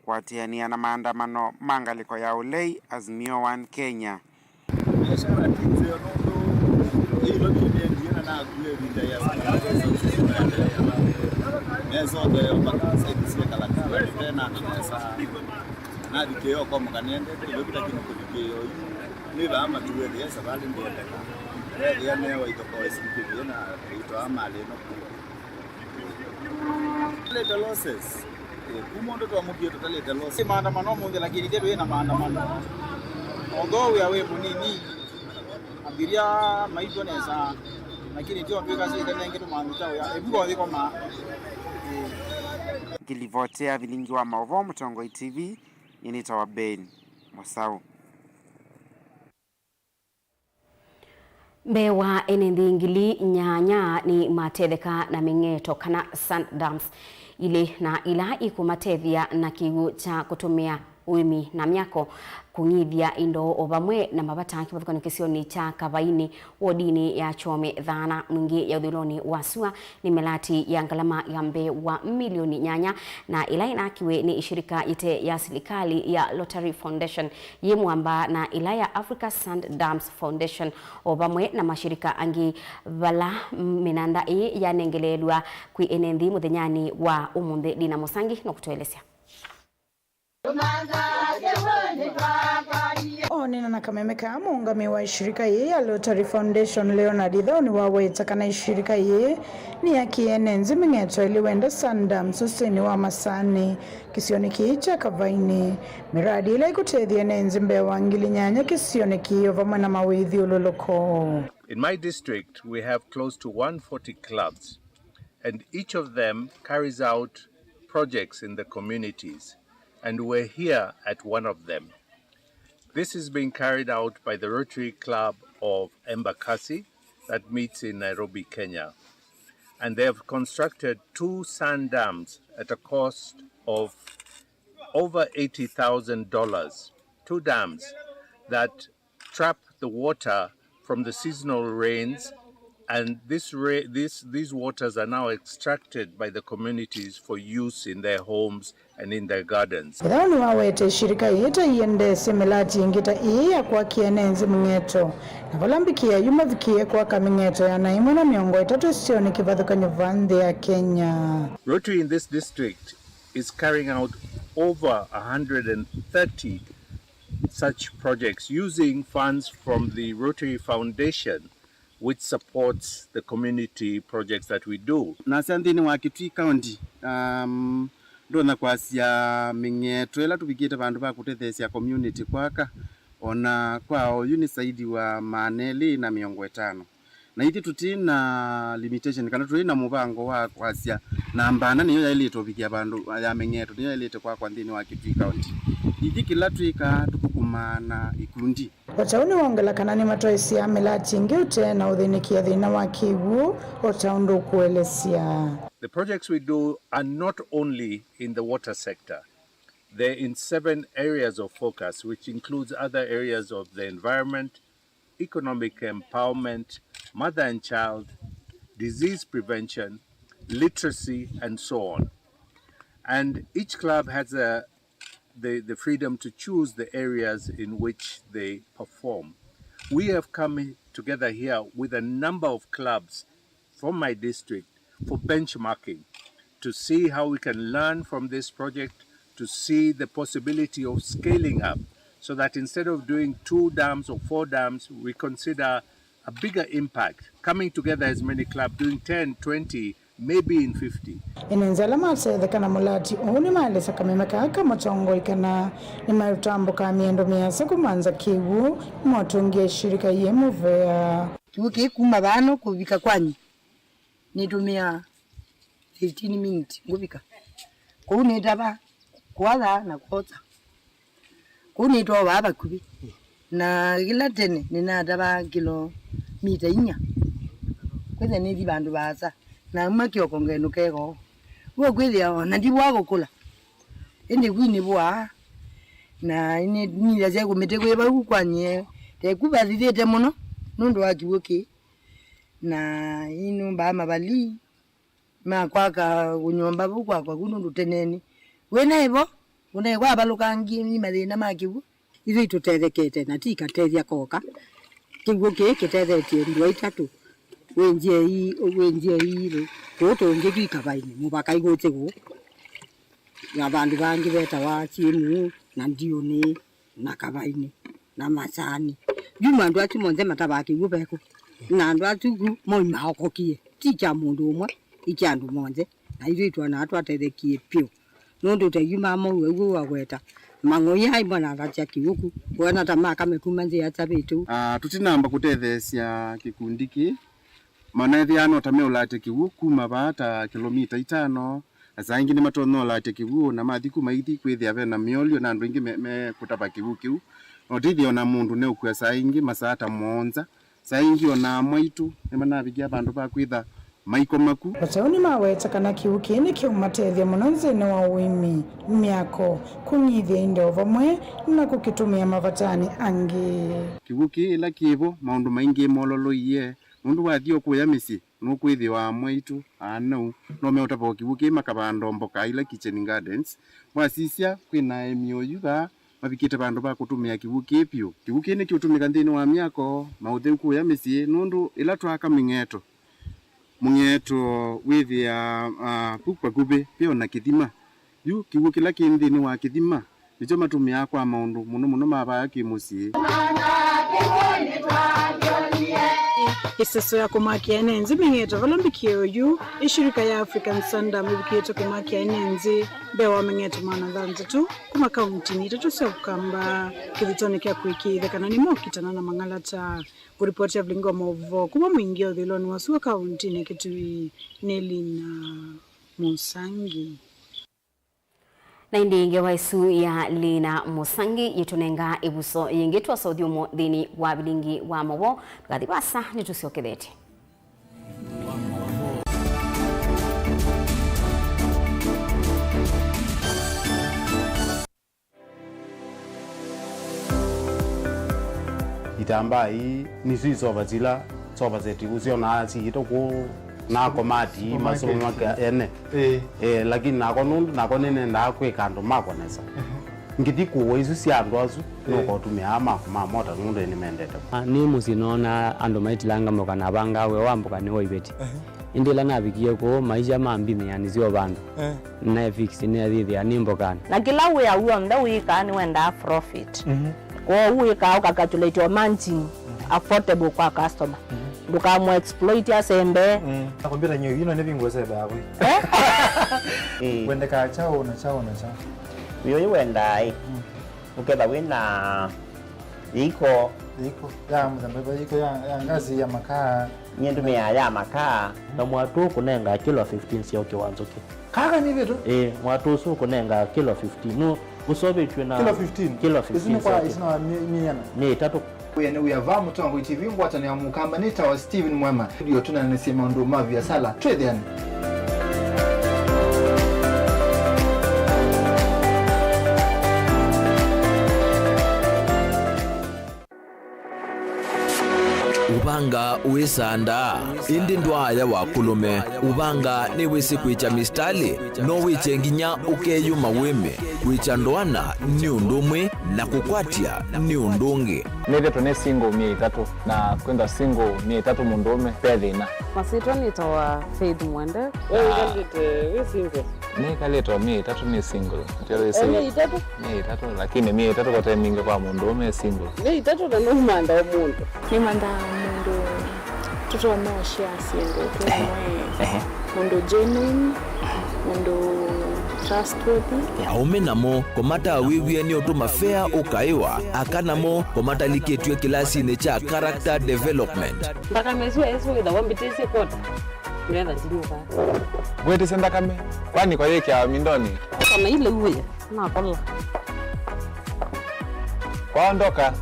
kũatĩanĩa na maandamano ma ngalĩko ya ũlei Azimio One Kenya. Biashara ti nzeo nũndũ ĩĩ ĩno ndio ndio na nakuie ĩvinda ya nesa ndio mpaka side cia kalaka tena nesa. Navikĩĩa ũkomo kanende, kĩvĩvĩta kĩndũ kĩvikĩĩa ũyu, nĩ vaa matuĩthĩa savalĩ ndĩendeka. Ethĩa newa ithokoo ĩsu ndĩvĩe na ĩtwaa malĩ ĩno kũa. Later losses. Kuma ũndũ twamũkie tũtalĩte loss. Sĩ maandamano ũmũnthĩ, lakini ithyĩ twĩ na maandamano. Although wĩa wĩ mũnini, abiria maitũ nesa, lakini tyo twĩka sithe nengĩ tũmanyĩta wĩa. Ĩvuko thikoma. Ngilivoti ya vilingi wa maũvoo Mũtongoi T V, nĩnĩtawa Ben Mũsaũ. Mbee wa ene nthĩ ngili nyanya nĩmatetheka na mĩng'eto kana sand dams ilĩ, na ila ikũmatethya na kĩw'ũ kya kũtũmĩa ũĩmi na myako, kũng'ithya indo o vamwe na mavata kĩvathũkany'o kĩsionĩ kya Kavaini, wodinĩ ya Chome Thaana, mwingĩ ya ũthũĩlonĩ wa sua nĩ mĩlati ya ngalama ya mbee wa milioni nyanya, na ĩla ĩnakiwe nĩ ĩshirika yĩte ya silikalĩ ya Lottery Foundation yĩ mwamba na ĩla ya Africa Sand Dams Foundation, o vamwe na mashirika angĩ, vala mĩnanda ĩĩ yanengeleelw'a kwĩ ene nthĩ mũthenyanĩ wa ũmũnthĩ. Dina Mũsangi nũkũtũelesya. Oonena na kameme kaa, mũũngamĩi wa ĩshirika yĩĩ ya Lottery Foundation, Leonard Ithau, nĩwaweta kana ĩshirika yĩĩ nĩyakie ene nthĩ mĩng'eto ĩlĩ wenda sand dams ũsĩnĩ wa Masaanĩ, kĩsionĩ kĩĩ kya Kavaini. Mĩradi ĩla ĩkũtethya ene nthĩ mbee wa ngili nyanya kĩsionĩ kĩĩ o vamwe na mawĩthyũlũlũko. In my district, we have close to one forty clubs, and each of them carries out projects in the communities, and we're here at one of them. This is being carried out by the Rotary Club of Embakasi that meets in Nairobi, Kenya. And they have constructed two sand dams at a cost of over eighty thousand dollars. Two dams that trap the water from the seasonal rains, and this ra- this, these waters are now extracted by the communities for use in their homes and in their gardens. Ĩthau nĩwawete ĩshirika yĩĩ ta iendeesye mĩlati ĩngĩ ta ĩĩ ya kwakia ene nthĩ mĩng'eto, na vala mbikĩa yu mavikĩe kwaka mĩng'eto ya na ĩmwe na mĩongo ĩtatũ ĩsionĩ kĩvathũkany'o va nthĩ ya Kenya. Rotary in this district is carrying out over a hundred and thirty such projects using funds from the Rotary Foundation, which supports the community projects that we do. Nasya nthĩnĩ wa Kitui County, um, ndonya kwasya mĩng'eto ĩla tũvikĩte vandũ va kũtetheesya community kwaka, ona kwa oyu nĩ saidi wa maana elĩ na mĩongo ĩtano. Na ithyĩ tũtĩ na limitation, kana tũtĩ na mũvango wa kwasya namba ana nĩyo yaĩlĩte ũvikĩa vandũ ya mĩng'eto nĩyo yaĩlĩte kwakwa nthĩnĩ wa Kitui County. Ithyĩ kĩla twĩkaa, tũthũkũmaa na ikundi. O ta ũu nĩwongela kana nĩmatwaĩsya mĩlati ĩngĩ ũtee na ũthĩnĩkĩa thĩna wa kĩw'ũ, o ta ũndũ ũkũelesya. The projects we do are not only in the water sector, they're in seven areas of focus, which includes other areas of the environment, economic empowerment, mother and child, disease prevention, literacy, and so on. And each club has a, the, the freedom to choose the areas in which they perform. We have come together here with a number of clubs from my district for benchmarking, to see how we can learn from this project, to see the possibility of scaling up, so that instead of doing two dams or four dams, we consider a bigger impact, coming together as many clubs, doing ten, twenty, maybe in fifty. Ene nthĩ ala matetheka na mũlati ũũ nĩmaelesya kameme kaa ka mũtongoi kana nĩmatambũkaa mĩendo mĩasa kũmantha kĩw'ũ, nĩmatũngĩa ĩshirika yĩĩ mũvea. Kĩw'ũ kĩĩ kuma vano kũvika kwanyu nĩtũmĩaa fifteen minutes ngũvika. Kũu nĩtavaa kwatha na kwotsa. Kũu nĩtwovaa vakuvĩ. Na kĩla tene nĩnatavaa kĩlo mita inya. Kwĩthĩa nĩthi vandũ vaasa. Na uma kĩoko ngenũka ĩkoo. W'o kwĩthĩa ona ndivũa kũkũla. Ĩndĩ kwi nĩvũaa. Na nĩ- nĩthasya kũmĩtĩ kwĩ vau kwanyie. Teku vathithĩte mũno nũndũ wa kĩw'ũ kĩĩ. Na inũmbaa mavalii ma kwaka kũnyomba vau kwakwa ku nũndũ teneni wĩnaĩ vo ũnaĩ kwavalũkangie nĩ mathĩna ma kĩw'ũ. Ithyĩ itũtethekete na ti katethya koka. Kĩw'ũ kĩĩ kĩtethetye ndũa itatũ, wĩ nzĩa ii, wĩ nzĩa ii, kũũ tũngĩ twĩ Kavaini, mũvaka igũtĩ kũũ. Na vandũ vangĩ vetawa Syĩmuu na Ndiũnĩ na Kavaini na Masaani. Yu andũ asu monthe matavaa kĩw'ũ vekũ? Na andũ asu ku moi maokokie, ti kya mũndũ ũmwe, i kya andũ monthe. Na ithyĩ twonaa twatethekie vyũ. Nũndũ ũtethyo ma mowau waweta, mang'oi aĩ manathasya kĩw'ũ ku, wona ta makame kuma nzĩa ĩtavĩtũ. Ah, tũtinamba kũtetheesya kĩkundi kĩĩ, manethĩaa no ta meũlatya kĩw'ũ kuma vaa ta kĩlomita itano, na saa ingĩ nĩmatonya ũlatya kĩw'ũ na mathi kuma ithi kwĩthĩa ve na mĩolyo na andũ aingĩ me, me kũtava kĩw'ũ kĩu. Na ũtethyo na mũndũ neũkw'a saa ingĩ masaa ta mũonza. Saa ingĩ o na amwe aitũ nĩmanavikĩa vandũ va kwĩtha maiko maku. Vata ũu nĩmaweta kana kĩw'ũ kĩĩ nĩkĩũmatethya mũno nthĩnĩ wa ũĩmi, myako, kũng'ithya indo vamwe na kũkĩtũmĩa mavatanĩ angĩ. Kĩw'ũ kĩĩ ĩla kĩvo, maũndũ maingĩ mololoie, nũndũ wathi o kũya mĩsyĩ, nũkwĩthĩwa amwe aitũ, aanau, no meũtava o kĩw'ũ kĩĩ makavanda o mboka ila kitchen gardens. Wasisya, kwĩ na aĩmi oyu vaa, mavikĩte vandũ va kũtũmĩa kĩw'ũ kĩĩ vyũ. Kĩw'ũ kĩĩ nĩkĩũtũmĩka nthĩnĩ wa myako, maũtheu kũya mĩsyĩ, nũndũ ĩla twaaka mĩng'eto, mũng'eto wĩthĩaa, ah, vu vakuvĩ ve o na kĩthima. Yu kĩw'ũ kĩla kĩ nthĩnĩ wa kĩthima nĩkyo matũmĩaa kwa maũndũ mũno mũno ma vaa kĩ-mũsyĩ. Ĩseso ya kũmakĩa ene nthĩ mĩng'eto vala mbikĩo yu, ĩshirika ya African Sundowns ĩvikĩte kũmakĩa ene nthĩ mbee wa mĩng'eto maana thanthatũ kuma kauntinĩ itatũ sya Ũkamba kĩthitoni kya kũĩkĩĩthya kana nĩmokitana na mang'alata. Kũripoti ya vilingi wa maũvoo kuma mũingĩ ũthĩlonĩ wa sua kauntinĩ ya Kitui nĩ Lina Mũsangi. Na ĩndĩ ngewa ĩsu ya Lina Mũsangi yĩtũnenga ĩvuso yĩngĩ twasa ũthyũmũ nthĩnĩ wa vilingi wa maũvoo. Ndũkathi vasa, nĩtũsyokethete. Itambaa ii nĩsyo isova sila sofa set ũsyonaa siĩtwe kũu na komati masũmaka ene. Ĩĩ. Eh, lakini nako nũndũ nako nĩnendaa kwĩka andũ makwa nesa. Ngĩthi kũũa isu sya andũ asu, nũkotũmĩaa maku ma mota nũndũ nĩmendete. Ah, nĩ mũsyĩ noona andũ maitilanga mboka na avangaa wĩa wa mboka nĩ wa iveti. Ĩndĩ ĩla navikie kũu, maisha mambimĩa nĩsyo vandũ. Eh. Naefix nĩathĩthĩa nĩ mbokanĩ. Na kĩla wĩa w'onthe wĩkaa nĩwendaa profit. Mhm. Kwoou wĩkaa ũkacalculate o margin affordable kwa customer. Mhm. Ndũkamũ exploit asembe. Mm. Na kompyuta nyo ino nĩ vingo sebe hapo. Eh? Eh. Wendekaa chao na chao na chao. Wĩo wendaa ĩ. Mm. Ũketha wĩna Yĩiko. Yĩiko ya mũthemba ĩva? Yĩiko ya, ya ngasi, ya makaa? Nyie ndũmĩaa ya makaa. Na mwatũ ũkũnengaa kilo fifteen sya ũkĩ wa nzũkĩ. Kaka nĩ vĩtũ? Ĩĩ, mwatũ ũsu ũkũnengaa kilo fifteen. Nũ ũseũvĩtw'e na kilo fifteen? Kilo fifteen. Isu nĩ kwa, isu nĩ wa mi-, mĩana? Mĩ ĩtatũ. Wĩa nĩ wĩa va Mũtongoi T V, ngwatanĩo ya Mũkamba, nĩ tawa Steven Mwema. Ndio tũneenanĩsye maũndũ ma viasala. Twĩthĩane. Ũvanga wĩsandaa, ĩndĩ ndwaaya wa kũlũme. Ũvanga nĩwĩsĩ kwĩkya mĩsitalĩ, no wĩkye nginya ũkeyũma wĩme. Kwĩkya ndoana nĩ ũndũ ũmwe, na kũkwatya nĩ ũndũ ũngĩ. Nĩthĩtwe nĩ single myei ĩtatũ, na kwĩthwa single myei ĩtatũ mũndũũme, ve thĩna. Masyĩtwa nĩtawa Faith Mwende. We wĩkalĩte wĩ single? Nĩkalĩte o myei ĩtatũ nĩ single. Ndio wĩsĩ. O myei ĩtatũ? Myei ĩtatũ, lakini myei ĩtatũ kote mingĩ kwa mũndũũme e single. Myei ĩtatũ na nũmanda o mũndũ. Nĩmandaa mũndũ tũtonya ũshare syĩndũ twĩ vamwe. Ehe. Mũndũ genuine, mũndũ trustworthy. Aũme namo kũmatawĩw'e nĩ ũtũma fea ũkaĩwa, aka namo kũmatalikĩtw'e kĩlasinĩ kya character development. Nthakame ĩsu ĩsu wĩthawa mbĩtĩsye kota, ndetha ndinyuka. Ngwĩtĩsye nthakame, kwani kwa yĩkĩawa mindonĩ? Kana ile uwe, nakola. Kwaondoka.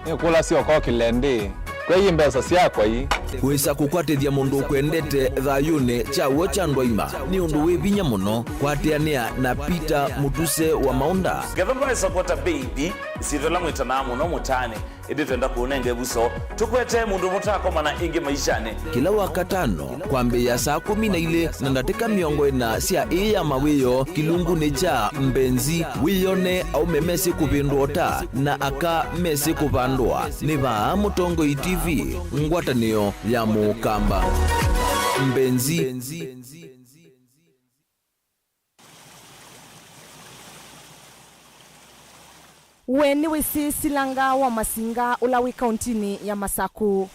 Nĩkũlasya ũkokĩle ndĩ, kwei mbesa syakwa ii. Wĩsa kũkwatĩthya mũndũ ũkwendete thayũnĩ kya w'o kya ndwaima nĩ ũndũ wĩ vinya mũno. Kwatĩanĩa na Peter Mũtuse wa Maũnda. Ngetha ndwaĩsa kwata baby, ĩsyĩtwa ĩla mwĩtanaa mũno mũtaanĩ, ĩndĩ twenda kũũnenga ĩvuso. Tũkwete mũndũ mũtakomana ĩngĩ maishanĩ. Kĩla Wakatano, kwambĩĩa saa kũmi na ilĩ na ndatĩka mĩongo ĩna sya ĩĩ ya mawĩoo, kĩlungunĩ kya Mbenzi, wĩyone aũme mesĩ kũvĩndũa ũta na aka mesĩ kũvandũa. Nĩ vaa Mũtongoi T V, ngwatanĩo ya Mũkamba. Mbenzi. We nĩwĩsĩ Silanga wa Masinga ũla wĩ kauntinĩ ya Masakũ?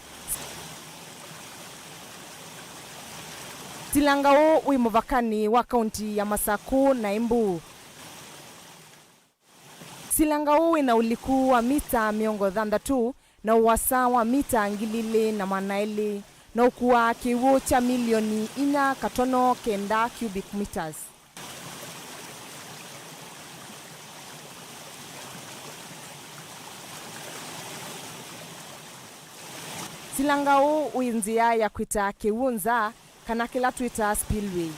Silangaũ wĩ mũvakanĩ wa kaunti ya Masaku na Embu. Silangaũ wĩ na ũliku wa mita mĩongo thanthatũ na ũasa wa mita ngili ilĩ na maana elĩ, na ũkuaa kĩw'ũ kya milioni inya katono kenda cubic meters. Silangaũ wĩ nzĩa ya kwĩta kĩw'ũ nza, kana kĩla twĩtaa spillway.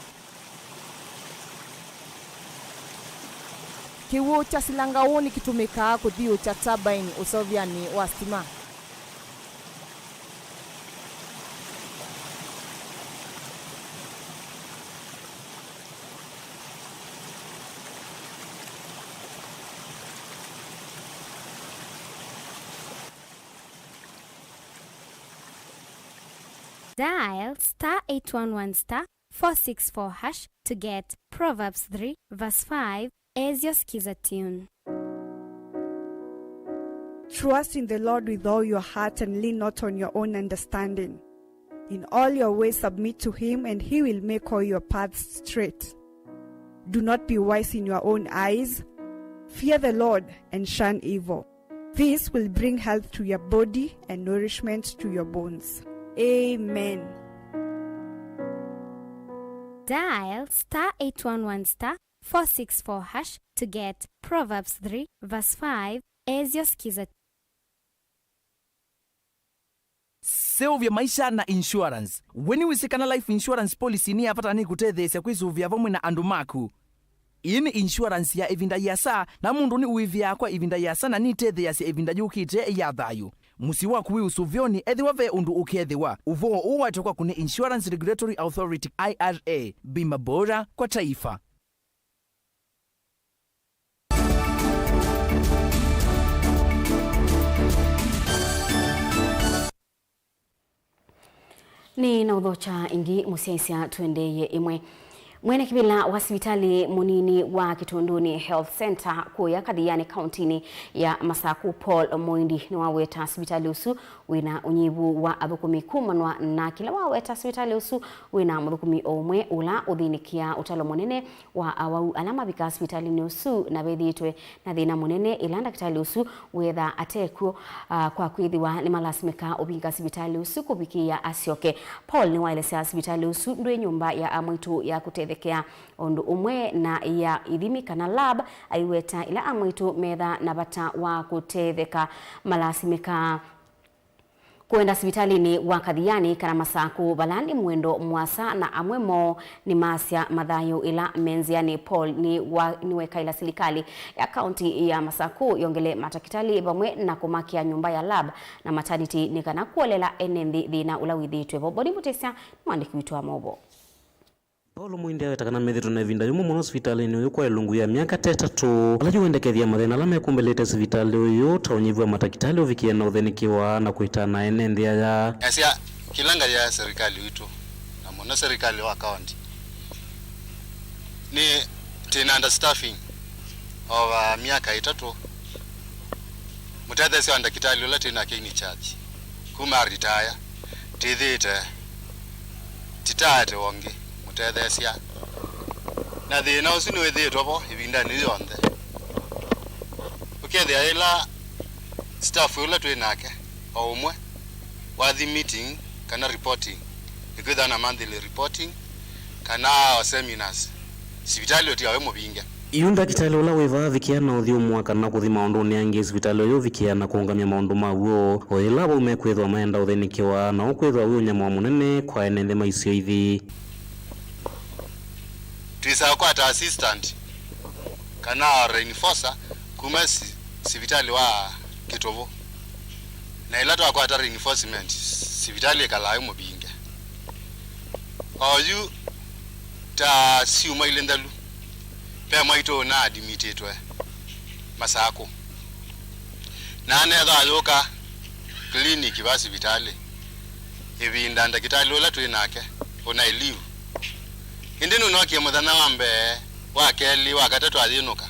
Kĩw'ũ kya Silangaũ nĩkĩtũmĩkaa kũthiũũkya turbine ũseũvyanĩ wa sitima. Dial star eight one one star four six four hash to get Proverbs three verse five as your Skiza tune. Trust in the Lord with all your heart and lean not on your own understanding. In all your ways submit to him, and he will make all your paths straight. Do not be wise in your own eyes. Fear the Lord and shun evil. This will bring health to your body and nourishment to your bones. Amen. Dial star eight one one star four six four hash to get Proverbs three verse five as your Skiza. Seũvya maisha na insurance. We nĩwĩsĩ kana life insurance policy nĩ ya vata na nĩkũtetheesya kwĩsũvĩa vamwe na andũ maku? Ĩĩ nĩ insurance ya ĩvinda yĩasa, na mũndũ nĩwĩvĩaa kwa ĩvinda yĩasa na nĩtetheeasya ĩvinda yũkĩte ya thayũ. Mũsyĩ waku wĩ ũsũvĩonĩ ethĩwa ve ũndũ ũkethĩwa. Ũvoo ũũ waetwe kwaku nĩ Insurance Regulatory Authority, I R A. Bima bora kwa taifa. Nĩ na ũthokya ĩngĩ mũsyaĩĩsya tũendeeye ĩmwe. Mwene kĩvĩla wa sivitalĩ mũnini wa Kĩtũndũnĩ Health Centre kũya Kathiani kauntinĩ ya Masaku, Paul Mũindi, nĩwaweta sivitalĩ ũsu wĩna ũnyivu wa athũkũmi kumanwa na kĩla waweta sivitalĩ ũsu wĩna mũthũkũmi o ũmwe ũla ũthĩnĩkĩaa ũtalo mũnene wa awau ala mavikaa sivitalĩnĩ ũsu na vethĩĩtwe na thĩna mũnene ĩla ndakĩtalĩ ũsu wĩethaa atekw'o, ah, kwa kwĩthĩwa nĩmalasimĩkaa ũvinga sivitalĩ ũsu kũvikĩĩa asyoke. Paul nĩwaelesya sivitalĩ ũsu ndwĩ nyũmba ya amwaitũ ya kũtethekea, o ũndũ ũmwe na ya ithimi kana lab, aiweta ĩla amwaitũ methaa na vata wa kũtetheka malasimĩkaa kũenda sivitalĩnĩ wa Kathiani kana Masaku, vala nĩ mwendo mũasa, na amwe moo nĩmasya mathayũ ĩla me nzĩanĩ. Paul nĩwa-, nĩwekaĩla silikalĩ ya kaunti ya Masaku yongele matakĩtalĩ vamwe na kũmakĩa nyũmba ya lab na maternity nĩ kana kũolela ene nthĩ thĩna ũla wĩthĩĩtwe vo. Boni Mũtĩsya nĩ mwandĩki witũ wa maũvoo. Paul Mũindi aweta kana methĩtwe na ĩvinda yũmũ mũno sivitalĩnĩ ũyũ kwa ĩlungu ya myaka ta ĩtatũ, vala yu endekethya mathĩna ala mekũmbĩlĩte sivitalĩ ũyũ, ta ũnyivu wa matakĩtalĩ ũvikĩe na ũthĩnĩkĩwa na kwĩtana ene nthĩ aya. Asya kĩla ngathĩa serikali witũ, na mũno serikali wa kaunti, nĩ twĩ na understaffing over myaka ĩtatũ. Mũtetheesya wa ndakĩtalĩ ũla twĩ nake in charge kuma retire, twĩthĩĩte titaete wongi mũtetheesya, na thĩna ũsu nĩwĩthĩĩtwe vo ĩvindanĩ yonthe. Ũkethĩa yĩla staff ũla twĩ nake o ũmwe wathi meeting kana reporting, nĩkwĩthĩwa na monthly reporting kana o seminars, sivitalĩ ũtiawe mũvinge. Yu ndakĩtalĩ ũla wĩ vaa avikĩa na ũthyũmũa kana kũthi maũndũnĩ angĩ sivitalĩ ũyũ ũvikĩa na kũũngamya maũndũ maw'o, o yĩla vau mekwĩthwa maenda ũthĩnĩkĩwa, na ũkwĩthwa wĩ ũnyamũo mũnene kwa ene nthĩ ma isio ithi. Twĩsaa kwata assistant kana reinforcer kuma si-, sivitalĩ wa Kĩtũvũ, na ĩla twakwata reinforcement, sivitalĩ ĩkalaa ĩ mũvinge. Oyu ta syumwa ilĩ nthelu, ve mwaitũ ũna admitĩtwe Masakũ, na anethwa ayũka clinic va sivitalĩ ĩvinda ndakĩtalĩ ũla twĩ nake ũnaĩ leave. Ĩndĩ nũnookie mũthenya wa mbee, wa kelĩ, wa katatũ ayĩnũka.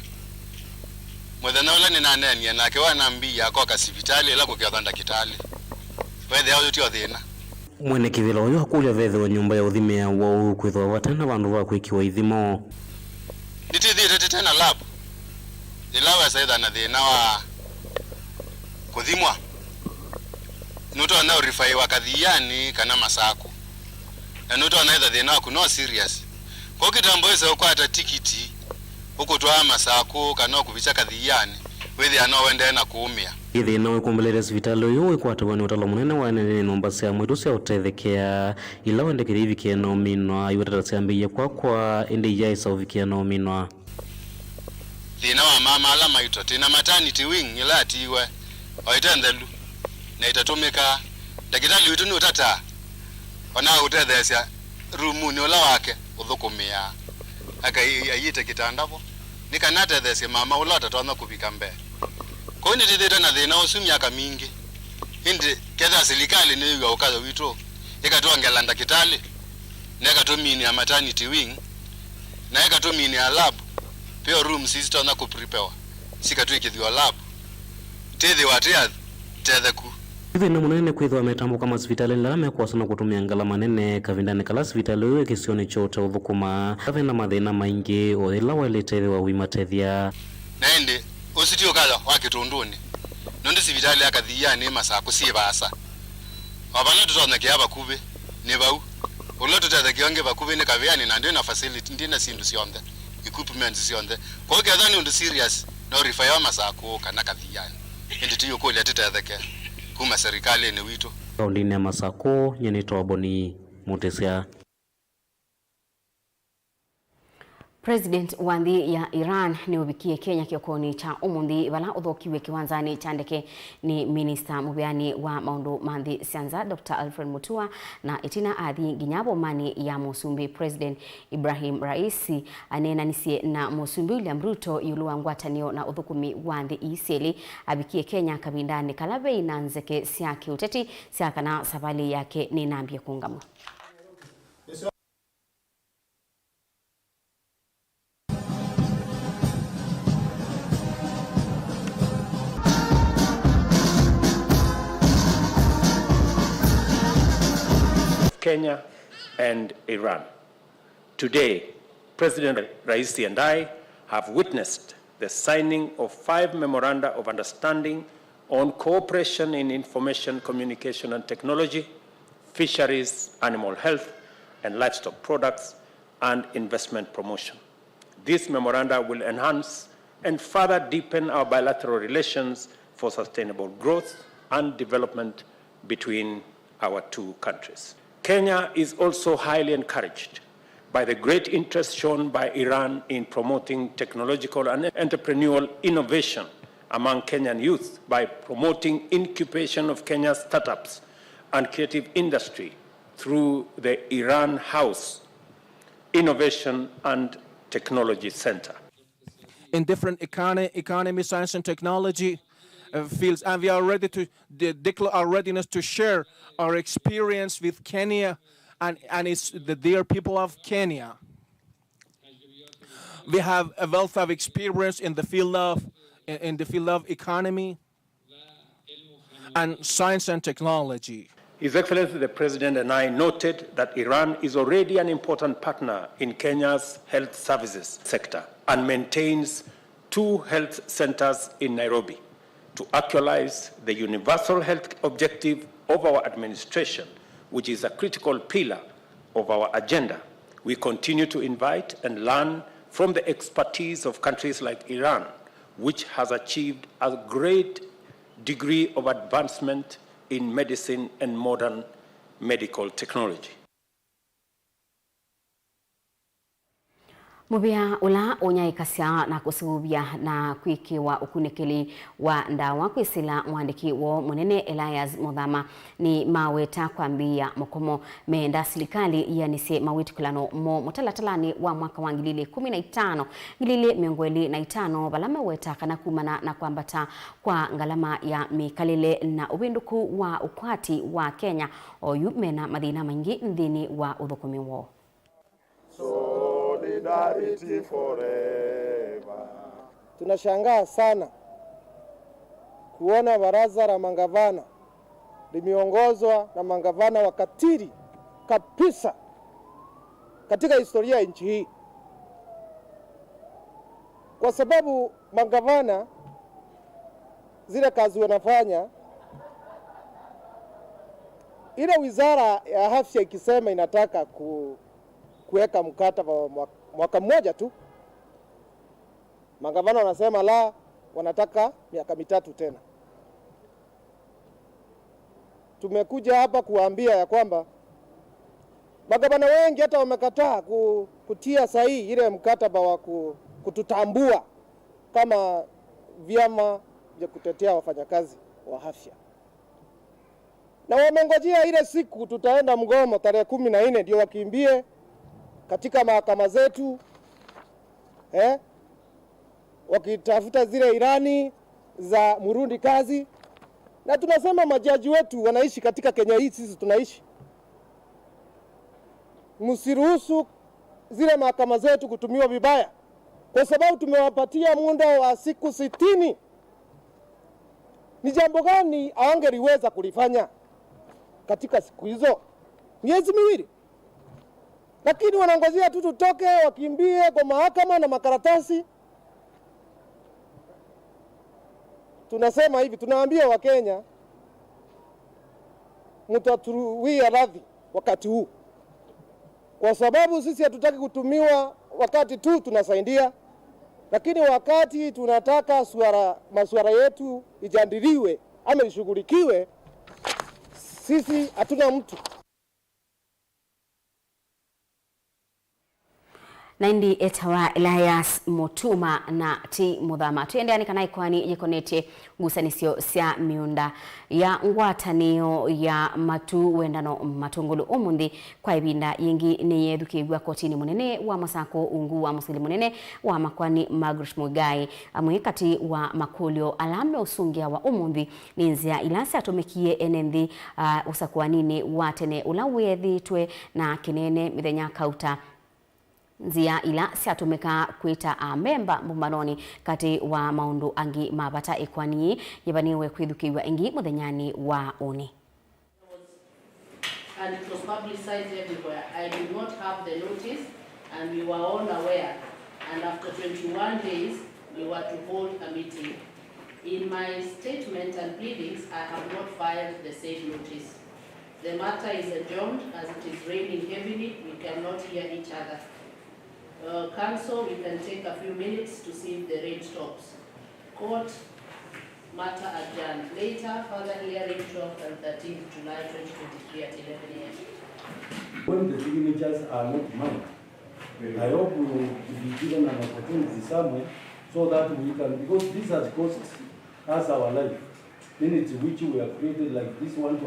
Mũthenya ũla nĩnaneenie nake, wanambĩie akoka sivitalĩ ĩla kũkeethwa ndakĩtalĩ. Weethĩa ũyũ tyo thĩna. Mwene kĩvĩla ũyũ akũlya vethĩwe nyũmba ya ũthimĩa ũwau kwĩthĩwa vate na vandũ va kwĩkĩwa ithimo. Nĩtwĩthĩĩte tũte na lab yĩla wesa ĩtha na thĩna wa kũthimwa, nũtonya ũrifaiwa Kathianĩ kana Masakũ, na nũtonya ĩtha thĩna waku no serious. Kwoou kĩtambo wĩsa ũkwata tikiti ũkũtwaa Masakũ kana ũkũvikya Kathianĩ, wĩthĩa no ũendee na kũũmĩa. Ĩ thĩna wĩkũmbĩlĩte sivitalĩ ũyũ wĩkwatĩw'a nĩ ũtalo mũnene wa ene nĩ nyũmba sya mwĩĩtu sya ũtethekea, ila wendekethya ivikĩe na ũminwa, iweta ta syambĩĩie kwakwa, ĩndĩ iyaaĩsa ũvikĩa na ũminwa. Thĩna wa mama ala maito, twĩ na maternity wing ĩla yatiiwe, o ĩte nthelu, na ĩtatũmĩkaa. Ndakĩtalĩ witũ nĩũtataa, o na ũtetheesya rumunĩ ũla wake ũthũkũmĩaa, akai-, aiĩte kĩtanda vo, nĩ kana atetheesye mama ũla ũtatonya kũvika mbee. Kwoou nĩtwĩthĩĩtwe na thĩna ũsu myaka mingĩ. Ĩndĩ kethĩwa silikalĩ nĩyĩw'a ũkayo witũ, ĩkatwongela ndakĩtalĩ, na ĩkatũminĩa maternity wing, na ĩkatũminĩa lab, peo rooms ii sitonya kũprepawa, sikatw'ĩkĩthw'a lab, twĩthĩwa twĩ atetheku. Nĩ thĩna mũnene kwĩthĩwa metambũka masivitalĩnĩ ala mekwasana kũtũmĩa ngalama nene kavindanĩ kala sivitalĩ ũyũ wĩ kĩsionĩ kya ũteũthũkũma. Ve na mathĩna maingĩ o yĩla waĩlĩte ĩthĩwa ũimatethya. Na ĩndĩ, ũsu ti ũkayo wa kĩtũndũnĩ, nũndũ sivitalĩ ya Kathianĩ nĩ Masakũ syĩ vaasa. O vala tũtonyekea vakuvĩ, nĩ vau. Ũla tũtethekea ũngĩ vakuvĩ nĩ Kavianĩ, na ndĩ na facility, ndĩ na syĩndũ syonthe, equipments syonthe. Kwoou kethwa nĩ ũndũ serious, no rifaiwa Masakũ kana Kathianĩ. Ĩndĩ tũyũkũlya tũtetheke kuma serikalĩnĩ witũ. Kaũndĩnĩ ya Masakũ, nyie nĩtawa Boni Mũtĩsya. President wa nthĩ ya Iran nĩũvikie Kenya kĩokonĩ kya ũmũnthĩ, vala ũthokiw'e kĩwanzanĩ kya ndeke nĩ minista mũveani wa maũndũ ma nthĩ sya nza, Doctor Alfred Mutua, na ĩtina athi nginya vomanĩ ya mũsumbĩ. President Ibrahim Raisi aneenanisye na mũsumbĩ William Ruto ĩũlũ wa ngwatanĩo na ũthũkũmi wa nthĩ ii syelĩ. Avikie Kenya kavindanĩ kala veĩ na nzeke sya kĩũteti sya kana savalĩ yake nĩnambie kũngamw'a. Kenya and Iran. Today, President Raisi and I have witnessed the signing of five memoranda of understanding on cooperation in information, communication and technology, fisheries, animal health and livestock products, and investment promotion. These memoranda will enhance and further deepen our bilateral relations for sustainable growth and development between our two countries. Kenya is also highly encouraged by the great interest shown by Iran in promoting technological and entrepreneurial innovation among Kenyan youth by promoting incubation of Kenya's startups and creative industry through the Iran House Innovation and Technology Center. In different economy, economy, science and technology uh, fields, and we are ready to de- declare our readiness to share our experience with Kenya and, and its, the dear people of Kenya. We have a wealth of experience in the field of in the field of economy and science and technology. His Excellency the President and I noted that Iran is already an important partner in Kenya's health services sector and maintains two health centers in Nairobi. To actualize the universal health objective of our administration, which is a critical pillar of our agenda, we continue to invite and learn from the expertise of countries like Iran, which has achieved a great degree of advancement in medicine and modern medical technology. Mũvĩa ũla ũnyaĩĩkasya na kũseũvya na kwĩkĩwa ũkunĩkĩli wa ndawa kwĩsĩla mũandĩki woo mũnene Elias Mũthama nĩmaweta kwambĩĩa mũkomo. Meenda silikalĩ yĩanĩsye mawĩtĩkĩlano moo mũtalatalanĩ wa mwaka wa ngili ili ikũmi na itano, ngili ili mĩongo ĩlĩ na itano, vala meweta kana kumana na kwambata kwa ngalama ya mĩkalĩle na ũvĩndũku wa ũkwati wa Kenya, oyu mena mathĩna maingĩ nthĩnĩ wa ũthũkũmi woo. Solidarity forever. Tunashangaa sana kuona baraza la magavana limeongozwa na magavana wakatili kabisa katika historia ya nchi hii, kwa sababu magavana, zile kazi wanafanya, ile wizara ya afya ikisema inataka ku-, kuweka mkataba wa mwa-, mwaka mmoja tu, magavana wanasema la, wanataka miaka mitatu tena. Tumekuja hapa kuwaambia ya kwamba magavana wengi hata wamekataa ku-, kutia sahihi ile mkataba wa ku-, kututambua kama vyama vya kutetea wafanyakazi wa afya, na wamengojea ile siku tutaenda mgomo tarehe kumi na nne ndio wakimbie katika mahakama zetu, eh, wakitafuta zile ilani za mrundi kazi. Na tunasema majaji wetu wanaishi katika Kenya hii sisi tunaishi, msiruhusu zile mahakama zetu kutumiwa vibaya, kwa sababu tumewapatia muda wa siku sitini. Ni jambo gani hawangeliweza kulifanya katika siku hizo? Miezi miwili. Lakini wanangojea tu tutoke, wakimbie kwa mahakama na makaratasi. Tunasema hivi, tunaambia Wakenya, mtatuwia radhi wakati huu, kwa sababu sisi hatutaki kutumiwa wakati tu tunasaidia, lakini wakati tunataka suala, masuala yetu ijadiliwe ama ishughulikiwe, sisi hatuna mtu. Na ĩndĩ etawa Elias Mutuma na ti Muthama. Tũendeea nĩ kana ĩkoani yĩkonetye ngusanĩsyo sya mĩũnda ya ngwatanĩo ya matu wendano Matũngũlũ ũmũnthĩ kwa ĩvinda yĩngĩ nĩyethukĩĩw'a kotinĩ mũnene wa Masakũ ungu wa mũsili mũnene wa makoani Margaret Muigai, amwe katĩ wa makũlyo ala meũsũngĩawa ũmũnthĩ nĩ nzĩa ila syatũmĩkie ene nthĩ, ah, ũsakũaninĩ wa tene ũla weethĩĩtwe na kĩneene mĩthenya kauta, nzĩa ila syatũmĩkaa kwĩta amemba mbũmbanonĩ, katĩ wa maũndũ angĩ ma vata. Ĩkoani yĩĩ yĩvanĩĩwe kwĩthukĩĩw'a ĩngĩ mũthenyanĩ wa ũnĩ. And it was publicized everywhere. I did not have the notice, and we were all aware. And after twenty-one days, we were to hold a meeting. In my statement and pleadings, I have not filed the said notice. The matter is adjourned as it is raining heavily, we cannot hear each other. Uh, counsel, we can take a few minutes to see if the rain stops. Court, matter adjourned. Later, further hearing twelfth and thirteenth July twenty twenty-three at eleven A M. When the signatures are not mine, I hope we will be given an opportunity somewhere so that we can, because this has cost us our life. Minutes which were created like this one of,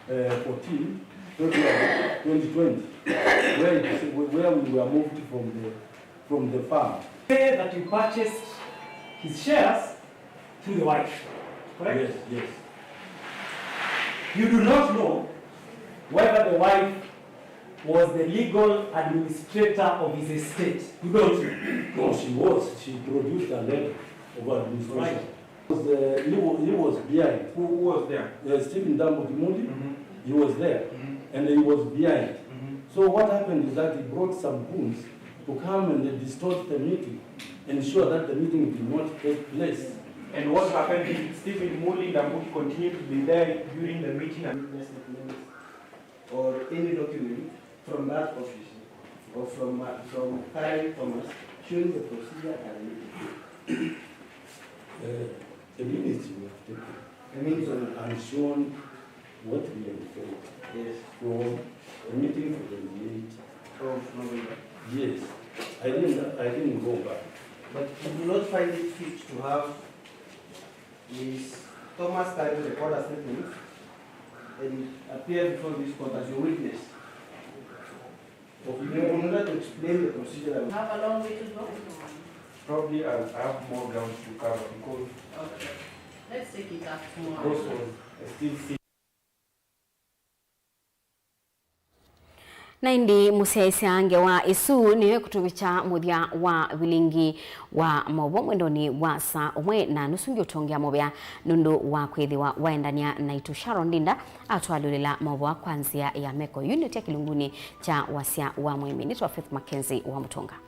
uh, fourteen February twenty twenty, where it, where we were moved from the, from the farm. Say that you purchased his shares through the wife, correct? Yes, yes. You do not know whether the wife was the legal administrator of his estate. You don't know. No, she was. She produced a letter of administration. Right. Was, uh, he wa-, he was behind. Who, who was there? Uh, Stephen Ndambu Kimuli, mm-hmm, he was there, mm-hmm, and he was behind. Mm-hmm. So what happened is that he brought some goons to come and distort the meeting, ensure that the meeting did not take place. And what happened? Did Stephen Muli Ndambuki continue to be there during the meeting? Or any document from that office or from, uh, from Karen Thomas showing the procedure and the meeting? Uh, the minutes we have taken, the minutes on, and shown what we have done. Yes. From the meeting for the twenty-eighth of November. Yes. I didn't, I didn't go back. But you do not find it fit to have Miss Thomas Karen record a statement and appear before this court as your witness? Okay. In order to explain the procedure. Have a long way to go. Probably I'll have more ground to cover because, okay, let's take it up tomorrow. Those ones I still see. Na ĩndĩ mũsyaĩĩsya ngewa ĩsu nĩyo ĩkũtũvikya mũthya wa vilingi wa maũvoo mwendonĩ wa saa ũmwe na nusu. Ngĩũtongea mũvea nũndũ wa kwĩthĩwa waendany'a naitũ. Sharon Ndinda atũalyũlĩla maũvoo kwa nzĩa ya meko. Yu nĩ ũtya kĩlungunĩ kya wasya wa mũĩmi. Nĩtwa Faith Mackenzie wa Mũtũnga.